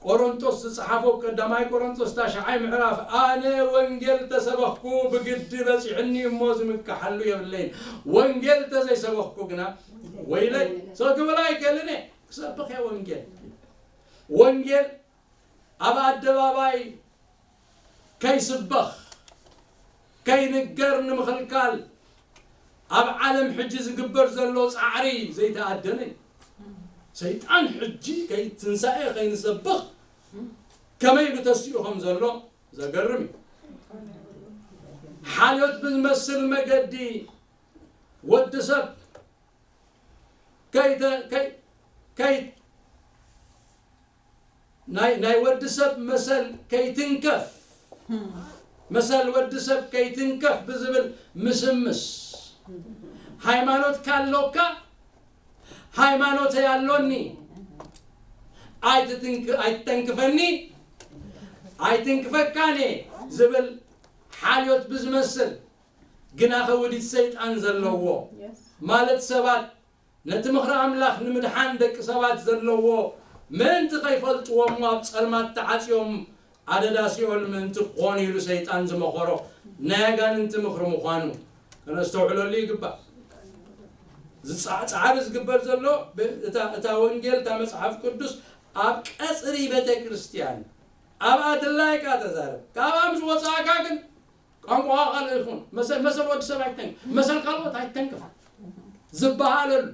ቆሮንቶስ ዝጸሓፎ ቀዳማይ ቆሮንቶስ ታሽዓይ ምዕራፍ፣ "ኣነ ወንጌል ተሰበኽኩ ብግዲ በጺሑኒ እሞ ዝምክሓሉ የብለይን። ወንጌል ተዘይሰበኽኩ ግና ወይለይ። ሰው ክብል ኣይክእልን እየ። ክሰብኽ እየ ወንጌል።" ወንጌል ኣብ ኣደባባይ ከይስበኽ፣ ከይንገር ንምኽልካል ኣብ ዓለም ሕጂ ዝግበር ዘሎ ጻዕሪ ዘይተኣደነ እዩ። ሰይጣን ሕጂ ከይ-፣ ትንሳኤ ከይንሰብኽ ከመይ ኢሉ ተሲኡ ከም ዘሎ ዘገርም እዩ። ሓልዮት ብዝመስል መገዲ ወዲ ሰብ ከይተ-፣ ከይ-፣ ከይ-፣ ናይ፣ ናይ ወዲ ሰብ መሰል ከይትንከፍ፣ መሰል ወዲ ሰብ ከይትንከፍ ብዝብል ምስምስ፣ ሃይማኖትካ ኣሎካ፣ ሃይማኖተይ ኣሎኒ፣ ኣይትትንክ-፣ ኣይትተንክፈኒ፣ ኣይትንክፈካን እየ ዝብል ሓልዮት ብዝመስል፣ ግናኸ ውዲት ሰይጣን ዘለዎ፣ ማለት ሰባት ነቲ ምኽሪ ኣምላኽ ንምድሓን ደቂ ሰባት ዘለዎ ምእንቲ ከይፈልጥዎ እሞ ኣብ ጸልማት ተዓጽዮም ኣደዳ ሲኦል ምእንቲ ክኾኑ ኢሉ ሰይጣን ዝመኸሮ ናይ ኣጋንንቲ ምኽሪ ምዃኑ ከነስተውዕለሉ ይግባእ። ዝጻ-፣ ጻዕሪ ዝግበር ዘሎ ብ-፣ እታ፣ እታ ወንጌል፣ እታ መጽሓፍ ቅዱስ ኣብ ቀጽሪ ቤተ ክርስቲያን ኣብኣ ድላይካ ተዛረብ። ካብኣ ምስ ወጻእካ ግን ቋንቋኻ ካልእ ይኹን። መሰል፣ መሰል ወዲ ሰብ ኣይተን-፣ መሰል ካልኦት ኣይተንክፍ። ዝበሃለሉ።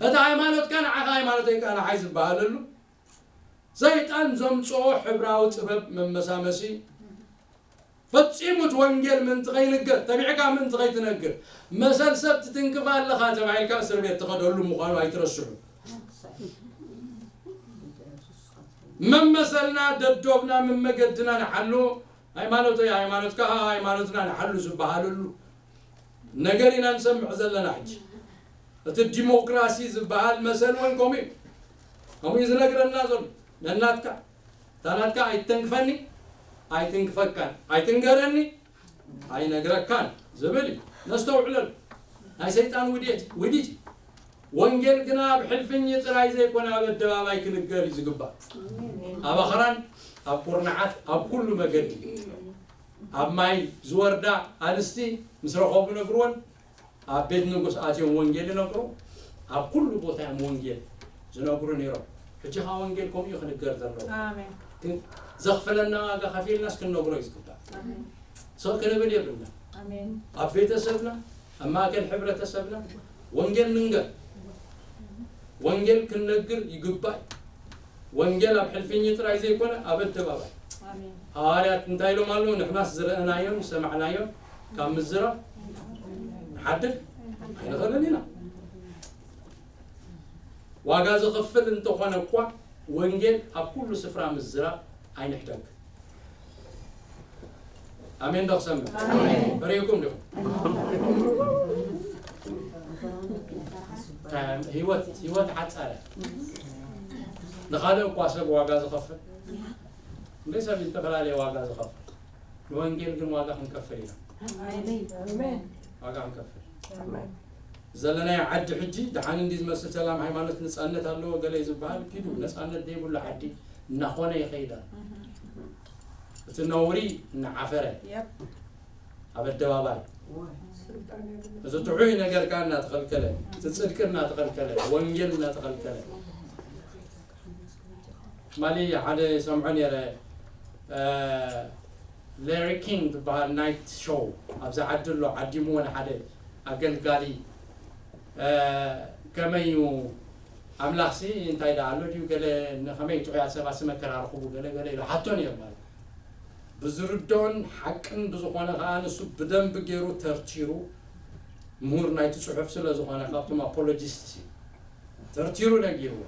እቲ ሃይማኖትካ ንዓኻ ሃይማኖተይ ከኣ ንዓይ ዝበሃለሉ። ሰይጣን ዘምጽኦ ሕብራዊ ጥበብ መመሳመሲ ፈጺሙ እቲ ወንጌል ምእንቲ ከይንገር፣ ተቢዕካ ምእንቲ ከይትነግር፣ መሰል ሰብ ትትንክፍ ኣለኻ ተባሂልካ እስር ቤት ትኸደሉ ምዃኑ ኣይትረስዑ። መመሰልና፣ ደዶብና፣ መመገድና ንሓሉ፣ ሃይማኖተይ ሃይማኖትካ፣ ሃይማኖትና ንሓሉ ዝበሃለሉ ነገር ኢና ንሰምዕ ዘለና። ሕጂ እቲ ዲሞክራሲ ዝበሃል መሰል እውን ከምኡ እዩ። ከምኡ እዩ ዝነግረና ዘሎ። ነናትካ፣ እታ ናትካ ኣይትተንክፈኒ፣ ኣይትንክፈካን፣ ኣይትንገረኒ፣ ኣይነግረካን ዝብል እዩ። ነስተውዕለሉ። ናይ ሰይጣን ውዴት፣ ውዲት እዩ። ወንጌል ግና ኣብ ሕልፍኝ ጥራይ ዘይኮነ ኣብ ኣደባባይ ክንገር እዩ ዝግባእ። ኣብ ኣኽራን፣ ኣብ ኩርናዓት፣ ኣብ ኩሉ መገዲ። ኣብ ማይ ዝወርዳ ኣንስቲ ምስ ረኸቡ ነግርወን፣ ኣብ ቤት ንጉስ ኣትዮም ወንጌል ይነግሩ፣ ኣብ ኩሉ ቦታ እዮም ወንጌል ዝነግሩ ነይሮም። ሕጂ ኸዓ ወንጌል ከምኡ እዩ ክንገር ዘለዎ። ኣሜን። ግን ዘኽፍለና ዋጋ ከፊልናስ ክንነግሮ እዩ ዝግባእ። ኣሜን። ሰው ክንብል የብልና። ኣሜን። ኣብ ቤተሰብና፣ ኣብ ማእከል ሕብረተሰብና ወንጌል ንንገር። ወንጌል ክንነግር ይግባእ። ወንጌል ኣብ ሕልፍኝ ጥራይ ዘይኮነ ኣብ ኣደባባይ። ኣሜን። ሃዋርያት እንታይ ኢሎም ኣለዉ? ንሕናስ ዝረእናዮን ዝሰማዕናዮን ካብ ምዝራብ ንሓድግ ኣይንኽእልን ኢና። ዋጋ ዝኸፍል እንተኾነ እኳ ወንጌል ኣብ ኩሉ ስፍራ ምዝራብ ኣይንሕደግ። ኣሜን ዶ ክሰምዕ? ኣሜን። ርኢኩም ዲኹም? ህይወት ህይወት ሓጻረ። ንኻልእ እኳ ሰብ ዋጋ ዝኸፍል እንደ ሰብ ዝተፈላለየ ዋጋ ዝኸፍል ንወንጌል ግን ዋጋ ክንከፍል ኢና። ኣሜን። ዋጋ ክንከፍል። ኣሜን። ዘለናዮ ዓዲ ሕጂ ደሓን እንዲ ዝመስል ሰላም፣ ሃይማኖት፣ ነጻነት ኣለዎ ገለ ዝበሃል ኪዱ ነጻነት ዘይብሉ ዓዲ እናኾነ ይኸይድ ኣሎ። እቲ ነውሪ እናዓፈረ ኣብ ኣደባባይ እዚ ጥዑይ ነገርካ እናተኸልከለ፣ እቲ ጽድቂ እናተኸልከለ፣ ወንጌል እናተኸልከለ። ማሊ ሓደ ይሰምዖ ነይረ። ሌሪ ኪንግ ዝበሃል ናይት ሾው ኣብዚ ዓዲ ኣሎ። ዓዲምዎ ንሓደ ኣገልጋሊ ከመይ እዩ ኣምላኽሲ እንታይ ደኣ ኣሎ ድዩ ገለ ንኸመይ ጥዑያት ሰባት መከራ ረኽቡ ገለ ገለ ኢሉ ሓቶ ነይሩ ማለት ብዝርድኦን ሓቅን ብዝኾነ ከዓ ንሱ ብደንብ ገይሩ ተርቲሩ ምሁር ናይቲ ጽሑፍ ስለ ዝኾነ ካብቶም ኣፖሎጂስትስ እዩ ተርቲሩ ነጊርዎ።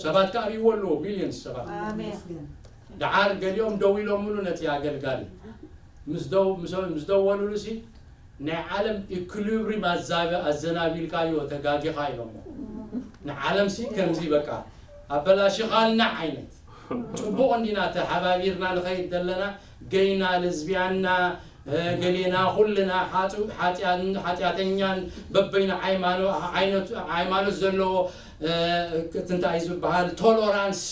ሰባት ከዓ ሪእዎ ኣለዎ ሚልዮንስ ሰባት። ደዓር ገሊኦም ደው ኢሎምሉ ነቲ ኣገልጋሊ ምስ ደው- ምስ- ምስ ደወሉሉ ሲ ናይ ዓለም ኢኩሊብሪም ኣዛበ ኣዘናቢልካዮ ተጋጊኻ ኢሎሞ። ንዓለም ሲ ከምዚ በቃ ኣበላሽኻልና ዓይነት ጽቡቕ እንዲና ተሓባቢርና ንኸይድ ዘለና ገይና ለዝቢያንና ገሌና ኩልና ሓጢኣተኛን በበይኑ ሃይማኖት ዘለዎ እንታይ ዝበሃል ቶሎራንስ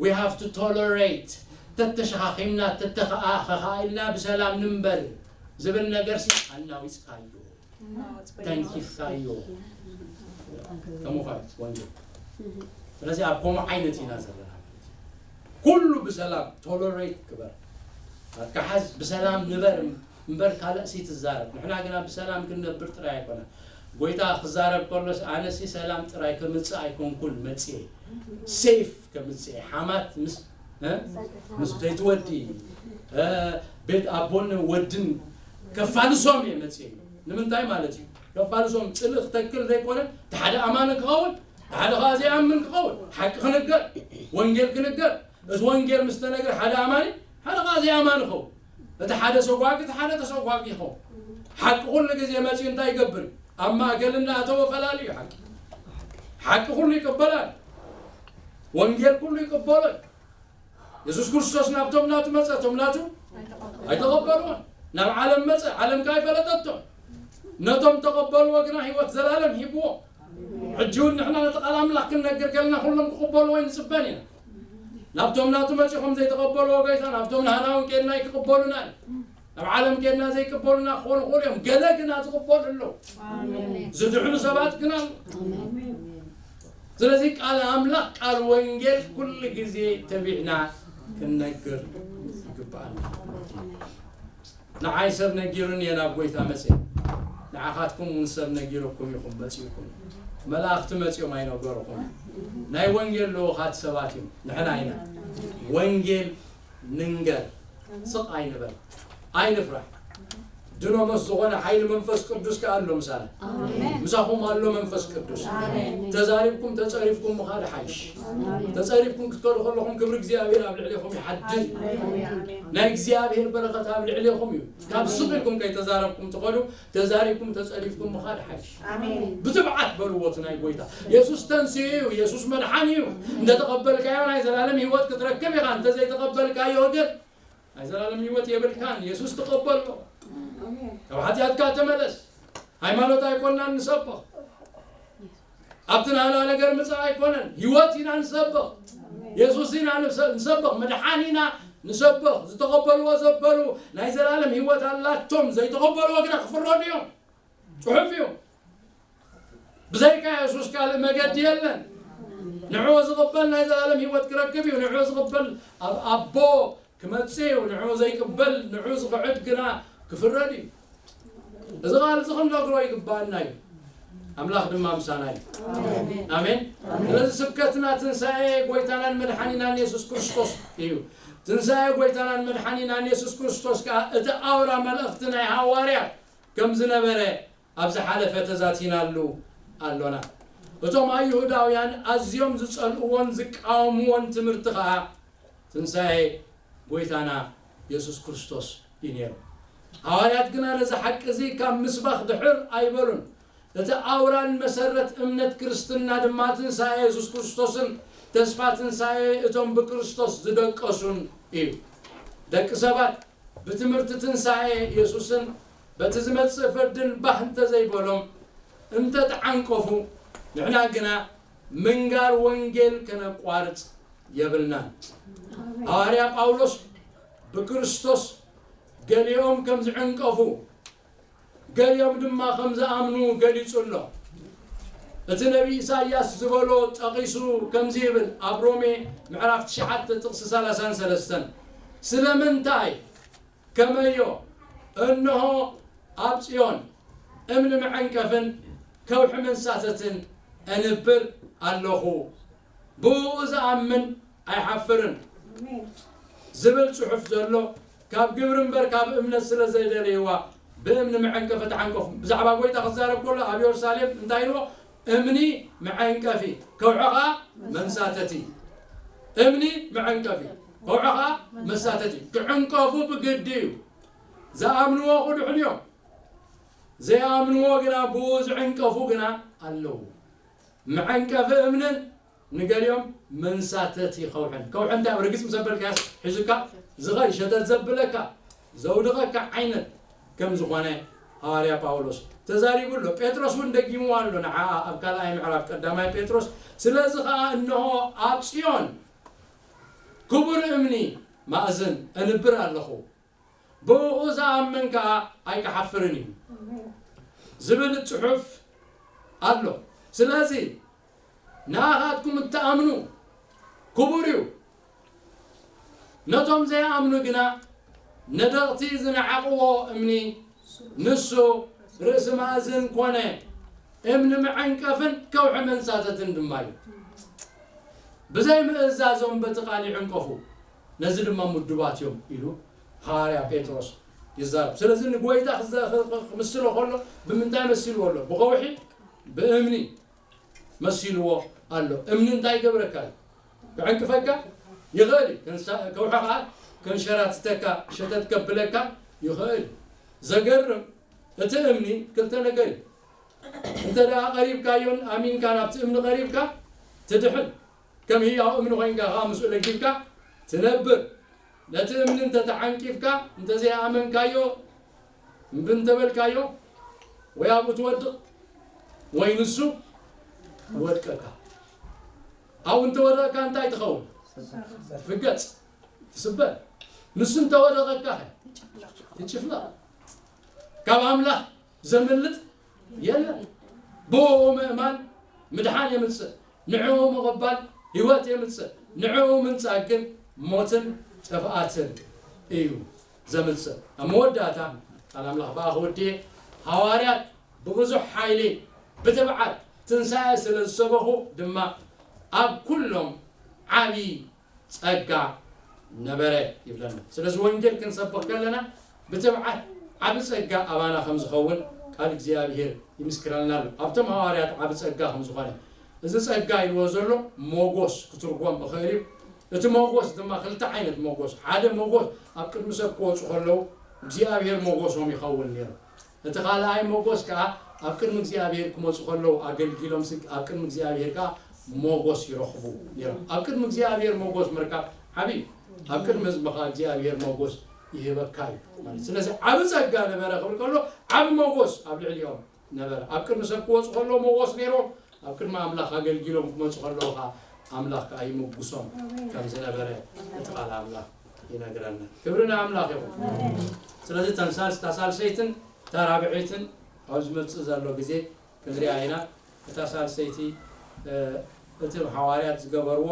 we have to tolerate ተተሸኻኺምና ተተኸኣኸኻኢልና ብሰላም ንንበር ዝብል ነገር ሲ ኣናዊፅካዮ ተንኪፍካዮ ከምኡ ወንጌል ስለዚ ኣብ ከምኡ ዓይነት ኢና ዘለና ኩሉ ብሰላም ቶሎሬት ግበር ኣትካሓዝ ብሰላም ንበር እምበር ካልእ ሲ ትዛረብ ንሕና ግና ብሰላም ክንነብር ጥራይ ኣይኮነ ጎይታ ክዛረብ ከሎስ ኣነሲ ሰላም ጥራይ ከምፅእ ኣይኮንኩን መፅየ ሴፍ ከምፅየ ሓማት ምስ ምስ ዘይትወዲ ቤት ኣቦን ወድን ከፋልሶም እየ መፅየ ንምንታይ ማለት እዩ ከፋልሶም ፅልእ ክተክል ዘይኮነ ሓደ ኣማኒ ክኸውን ሓደ ከዓ ዘይኣምን ክኸውን ሓቂ ክንገር ወንጌል ክንገር እቲ ወንጌል ምስ ተነግረ ሓደ ኣማኒ ሓደ ከዓ ዘይኣማኒ ክኸውን እቲ ሓደ ሰጓጊ እቲ ሓደ ተሰጓጊ ይኸውን ሓቂ ኩሉ ግዜ መፅኡ እንታይ ይገብር እዩ ኣብ ማእከል እናእተወ ፈላሊ እዩ ሓቂ ሓቂ ኩሉ ይቅበላል ወንጌል ኩሉ ይቅበሎ እዩ የሱስ ክርስቶስ ናብቶም ናቱ መጸ እቶም ናቱ ኣይተቐበልዎን ናብ ዓለም መጸ ዓለም ከኣ ኣይፈለጠቶም ነቶም ተቐበልዎ ግና ህይወት ዘላለም ሂብዎ ሕጂ እውን ንሕና ነቲ ቃል ኣምላኽ ክንነግር ከለና ኩሎም ክቕበልዎ ንጽበን ኢና ናብቶም ናቱ መጺኹም ዘይተቐበልዎ ጎይታ ናብቶም ናህና እውን ከድና ኣይክቕበሉና ናብ ዓለም ከድና ዘይቅበሉና ክኾኑ ክእሉ እዮም ገለ ግና ዝቕበሉ ኣለዉ ዝድሕኑ ሰባት ግና ኣለዉ ስለዚ ቃል ኣምላኽ ቃል ወንጌል ኩሉ ግዜ ተቢዕና ክንነግር ይግብኣና ንዓይ ሰብ ነጊሩኒ እየ ናብ ጎይታ መፅእ ንዓኻትኩም እውን ሰብ ነጊረኩም ኢኹም መፂእኩም መላእኽቲ መፂኦም ኣይነገርኹም ናይ ወንጌል ልኡኻት ሰባት እዮም ንሕና ኢና ወንጌል ንንገር ስቕ ኣይንበል ኣይንፍራሕ ድኖ መስ ዝኾነ ሓይሊ መንፈስ ቅዱስ ከኣ ኣሎ ምሳና ምሳኹም ኣሎ መንፈስ ቅዱስ ተዛሪብኩም ተጸሪፍኩም ምኻድ ሓይሽ ተጸሪፍኩም ክትከዱ ከለኹም ክብሪ እግዚኣብሔር ኣብ ልዕሌኹም ይሓድር ናይ እግዚኣብሔር በረኸት ኣብ ልዕሌኹም እዩ ካብ ስቕ ኢልኩም ከይተዛረብኩም ትኸዱ ተዛሪብኩም ተጸሪፍኩም ምኻድ ሓይሽ ብትብዓት በልዎ እቲ ናይ ጎይታ የሱስ ተንስኡ እዩ የሱስ መድሓኒ እዩ እንተተቐበልካዮ ናይ ዘላለም ህይወት ክትረክብ ኢኻ እንተዘይተቐበልካዮ ግን ናይ ዘላለም ህይወት የብልካን የሱስ ተቐበሎ ካብ ሓጢኣትካ ተመለስ ሃይማኖት ኣይኮንናን ንሰብኽ ኣብቲ ናህና ነገር ምፃእ ኣይኮነን ህይወት ኢና ንሰብኽ የሱስ ኢና ንሰብኽ መድሓን ኢና ንሰብኽ ዝተቐበልዎ ዘበሉ ናይ ዘላለም ህይወት ኣላቶም ዘይተቐበልዎ ግና ክፍረዱ እዮም ፅሑፍ እዩ ብዘይካ የሱስ ካልእ መገዲ የለን ንዕኡ ዝቕበል ናይ ዘላለም ህይወት ክረክብ እዩ ንዕኡ ዝቕበል ኣብ ኣቦ ክመጽእ እዩ ንዕኡ ዘይቅበል ንዕኡ ዝኽዕድ ግና ክፍረድ እዩ እዚ ቃል እዚ ክንነግሮ ይግባኣና እዩ ኣምላኽ ድማ ምሳና እዩ። ኣሜን። ስለዚ ስብከትና ትንሳኤ ጎይታናን መድሓኒናን የሱስ ክርስቶስ እዩ። ትንሳኤ ጎይታናን መድሓኒናን የሱስ ክርስቶስ ከኣ እቲ ኣውራ መልእኽቲ ናይ ሃዋርያት ከም ዝነበረ ኣብ ዝሓለፈ ተዛቲናሉ ኣሎና። እቶም ኣይሁዳውያን ኣዝዮም ዝጸልእዎን ዝቃወምዎን ትምህርቲ ከኣ ትንሳኤ ጎይታና የሱስ ክርስቶስ እዩ ነይሩ። ሃዋርያት ግና ነዚ ሓቂ እዚ ካብ ምስባኽ ድሕር ኣይበሉን። እቲ ኣውራን መሰረት እምነት ክርስትና ድማ ትንሳኤ የሱስ ክርስቶስን ተስፋ ትንሳኤ እቶም ብክርስቶስ ዝደቀሱን እዩ። ደቂ ሰባት ብትምህርቲ ትንሳኤ የሱስን በቲ ዝመጽእ ፍርድን ባህ እንተዘይበሎም እንተተዓንቀፉ፣ ንሕና ግና ምንጋር ወንጌል ከነቋርጽ የብልናን። ሃዋርያ ጳውሎስ ብክርስቶስ ገሊኦም ከም ዝዕንቀፉ፣ ገሊኦም ድማ ከም ዝኣምኑ ገሊጹ ኣሎ። እቲ ነቢይ ኢሳይያስ ዝበሎ ጠቒሱ ከምዚ ይብል፣ ኣብ ሮሜ ምዕራፍ ትሽዓተ ጥቕሲ ሰላሳን ሰለስተን፣ ስለምንታይ ከመዮ፣ እንሆ ኣብ ጽዮን እምኒ መዐንቀፍን ከውሒ መንሳተትን እንብር ኣለኹ፣ ብእኡ ዝኣምን ኣይሓፍርን ዝብል ጽሑፍ ዘሎ፣ ካብ ግብሪ እምበር ካብ እምነት ስለ ዘይደለይዋ ብእምኒ መዐንቀፊ ተዓንቀፉ። ብዛዕባ ጎይታ ክዛረብ ከሎ ኣብ የሩሳሌም እንታይ ኢልዎ? እምኒ መዐንቀፊ፣ ከውሒ ኸዓ መንሳተቲ። እምኒ መዐንቀፊ፣ ከውሒ ኸዓ መሳተቲ። ክዕንቀፉ ብግዲ እዩ። ዝኣምንዎ ክድሕኑ እዮም። ዘይኣምንዎ ግና ብኡ ዝዕንቀፉ ግና ኣለዉ። መዐንቀፊ እምንን ንገሊኦም መንሳተቲ ከውሕን። ከውሒ እንታይ ኣብ ርግጽ ምስ ኣበልካያስ ሒዙካ ዝኸይድ ሸተት ዘብለካ ዘውድቐካ ዓይነት ከም ዝኾነ ሃዋርያ ጳውሎስ ተዛሪቡ ኣሎ። ጴጥሮስ እውን ደጊምዎ ኣሎ ንዓኣ ኣብ ካልኣይ ምዕራፍ ቀዳማይ ጴጥሮስ። ስለዚ ኸኣ እንሆ ኣብ ጽዮን ክቡር እምኒ ማእዝን እንብር ኣለኹ፣ ብእኡ ዝኣምን ከኣ ኣይክሓፍርን እዩ ዝብል ጽሑፍ ኣሎ። ስለዚ ንኣኻትኩም እትኣምኑ ክቡር እዩ። ነቶም ዘይኣምኑ ግና ነደቕቲ ዝነዓቕዎ እምኒ ንሱ ርእሲ ማእዝን ኮነ፣ እምኒ መዐንቀፍን ከውሒ መንሳተትን ድማ እዩ። ብዘይ ምእዛዞም በቲ ቃል ይዕንቀፉ፣ ነዚ ድማ ምዱባት እዮም ኢሉ ሃዋርያ ጴጥሮስ ይዛረብ። ስለዚ ንጎይታ ክዘ-፣ ክ-፣ ክ-፣ ክምስሎ ከሎ ብምንታይ መሲልዎ ኣሎ? ብኸውሒ፣ ብእምኒ መሲልዎ ኣሎ። እምኒ እንታይ ይገብረካ እዩ? ክዕንቅፈካ ይኽእል እዩ። ከንሳ-፣ ከውሒ ኸዓ ከንሸራትተካ፣ ሸተት ከብለካ ይኽእል እዩ። ዘገርም፣ እቲ እምኒ ክልተ ነገር እዩ። እንተ ደኣ ቀሪብካዮን ኣሚንካ ናብቲ እምኒ ቀሪብካ ትድሕን። ከም ህያው እምኒ ኮይንካ ኸዓ ምስኡ ለጊብካ ትነብር። ነቲ እምኒ እንተ ተዓንቂፍካ፣ እንተ ዘይኣመንካዮ፣ እምቢ እንተ በልካዮ፣ ወይ ኣብኡ ትወድቕ፣ ወይ ንሱ ይወድቀካ። ኣብኡ እንተ ወደቕካ እንታይ ትኸውን? ትፍገጽ፣ ትስበር። ንሱ እንተ ወደቐካ ኸ? ትጭፍለቕ። ካብ ኣምላኽ ዘምልጥ የለን። ብእኡ ምእማን ምድሓን የምጽእ፣ ንዕኡ ምቕባል ህይወት የምጽእ፣ ንዕኡ ምንጻግ ግን ሞትን ጥፍኣትን እዩ ዘምጽእ። ኣብ መወዳእታ ቃል ኣምላኽ ብኣኽ ወድየ፣ ሃዋርያት ብብዙሕ ሓይሊ ብትብዓት ትንሳኤ ስለ ዝሰበኹ ድማ ኣብ ኩሎም ዓቢ ጸጋ ነበረ ይብለና። ስለዚ ወንጌል ክንሰብኽ ከለና ብትብዓት ዓቢ ጸጋ ኣባና ከም ዝኸውን ቃል እግዚኣብሔር ይምስክረልና ኣሎ። ኣብቶም ሃዋርያት ዓቢ ጸጋ ከም ዝኾነ፣ እዚ ጸጋ ኢልዎ ዘሎ ሞጎስ ክትርጎም ይኽእል እዩ። እቲ ሞጎስ ድማ ክልተ ዓይነት ሞጎስ፣ ሓደ ሞጎስ ኣብ ቅድሚ ሰብ ክወጹ ከለዉ እግዚኣብሔር ሞጎሶም ይኸውን ነይሩ። እቲ ካልኣይ ሞጎስ ከኣ ኣብ ቅድሚ እግዚኣብሔር ክመጹ ከለዉ ኣገልጊሎም ስ-፣ ኣብ ቅድሚ እግዚኣብሔር ከኣ ሞጎስ ይረኽቡ ነይሮም። ኣብ ቅድሚ እግዚኣብሔር ሞጎስ ምርካብ ዓቢ እዩ። ኣብ ቅድሚ ህዝቢ ከኣ እግዚኣብሔር ሞጎስ ይህበካ እዩ ማለት። ስለዚ ዓቢ ጸጋ ነበረ ክብል ከሎ ዓቢ ሞጎስ ኣብ ልዕሊኦም ነበረ። ኣብ ቅድሚ ሰብ ክወጹ ከለዉ ሞጎስ ነይሮም፣ ኣብ ቅድሚ ኣምላኽ ኣገልጊሎም ክመጹ ከለዉ ከኣ ኣምላኽ ከኣ ይምጉሶም ከም ዝነበረ እቲ ቃል ኣምላኽ ይነግረና። ክብሪ ንኣምላኽ ይኹን። ስለዚ እተን ሳልስ-፣ እታ ሳልሰይትን እታ ራብዐይትን ኣብ ዝመጽእ ዘሎ ግዜ ክንሪኣ ኢና። እታ ሳልሰይቲ፣ እ፣ እቲ ሃዋርያት ዝገበርዎ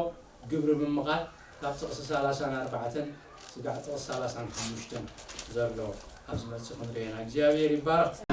ግብሪ ምምቓል ካብ ጥቕሲ ሰላሳን ኣርባዕተን ስጋዕ ጥቕሲ ሰላሳን ሓሙሽተን ዘሎ ኣብ ዝመጽእ ክንሪኦ ኢና። እግዚኣብሔር ይባረኽ።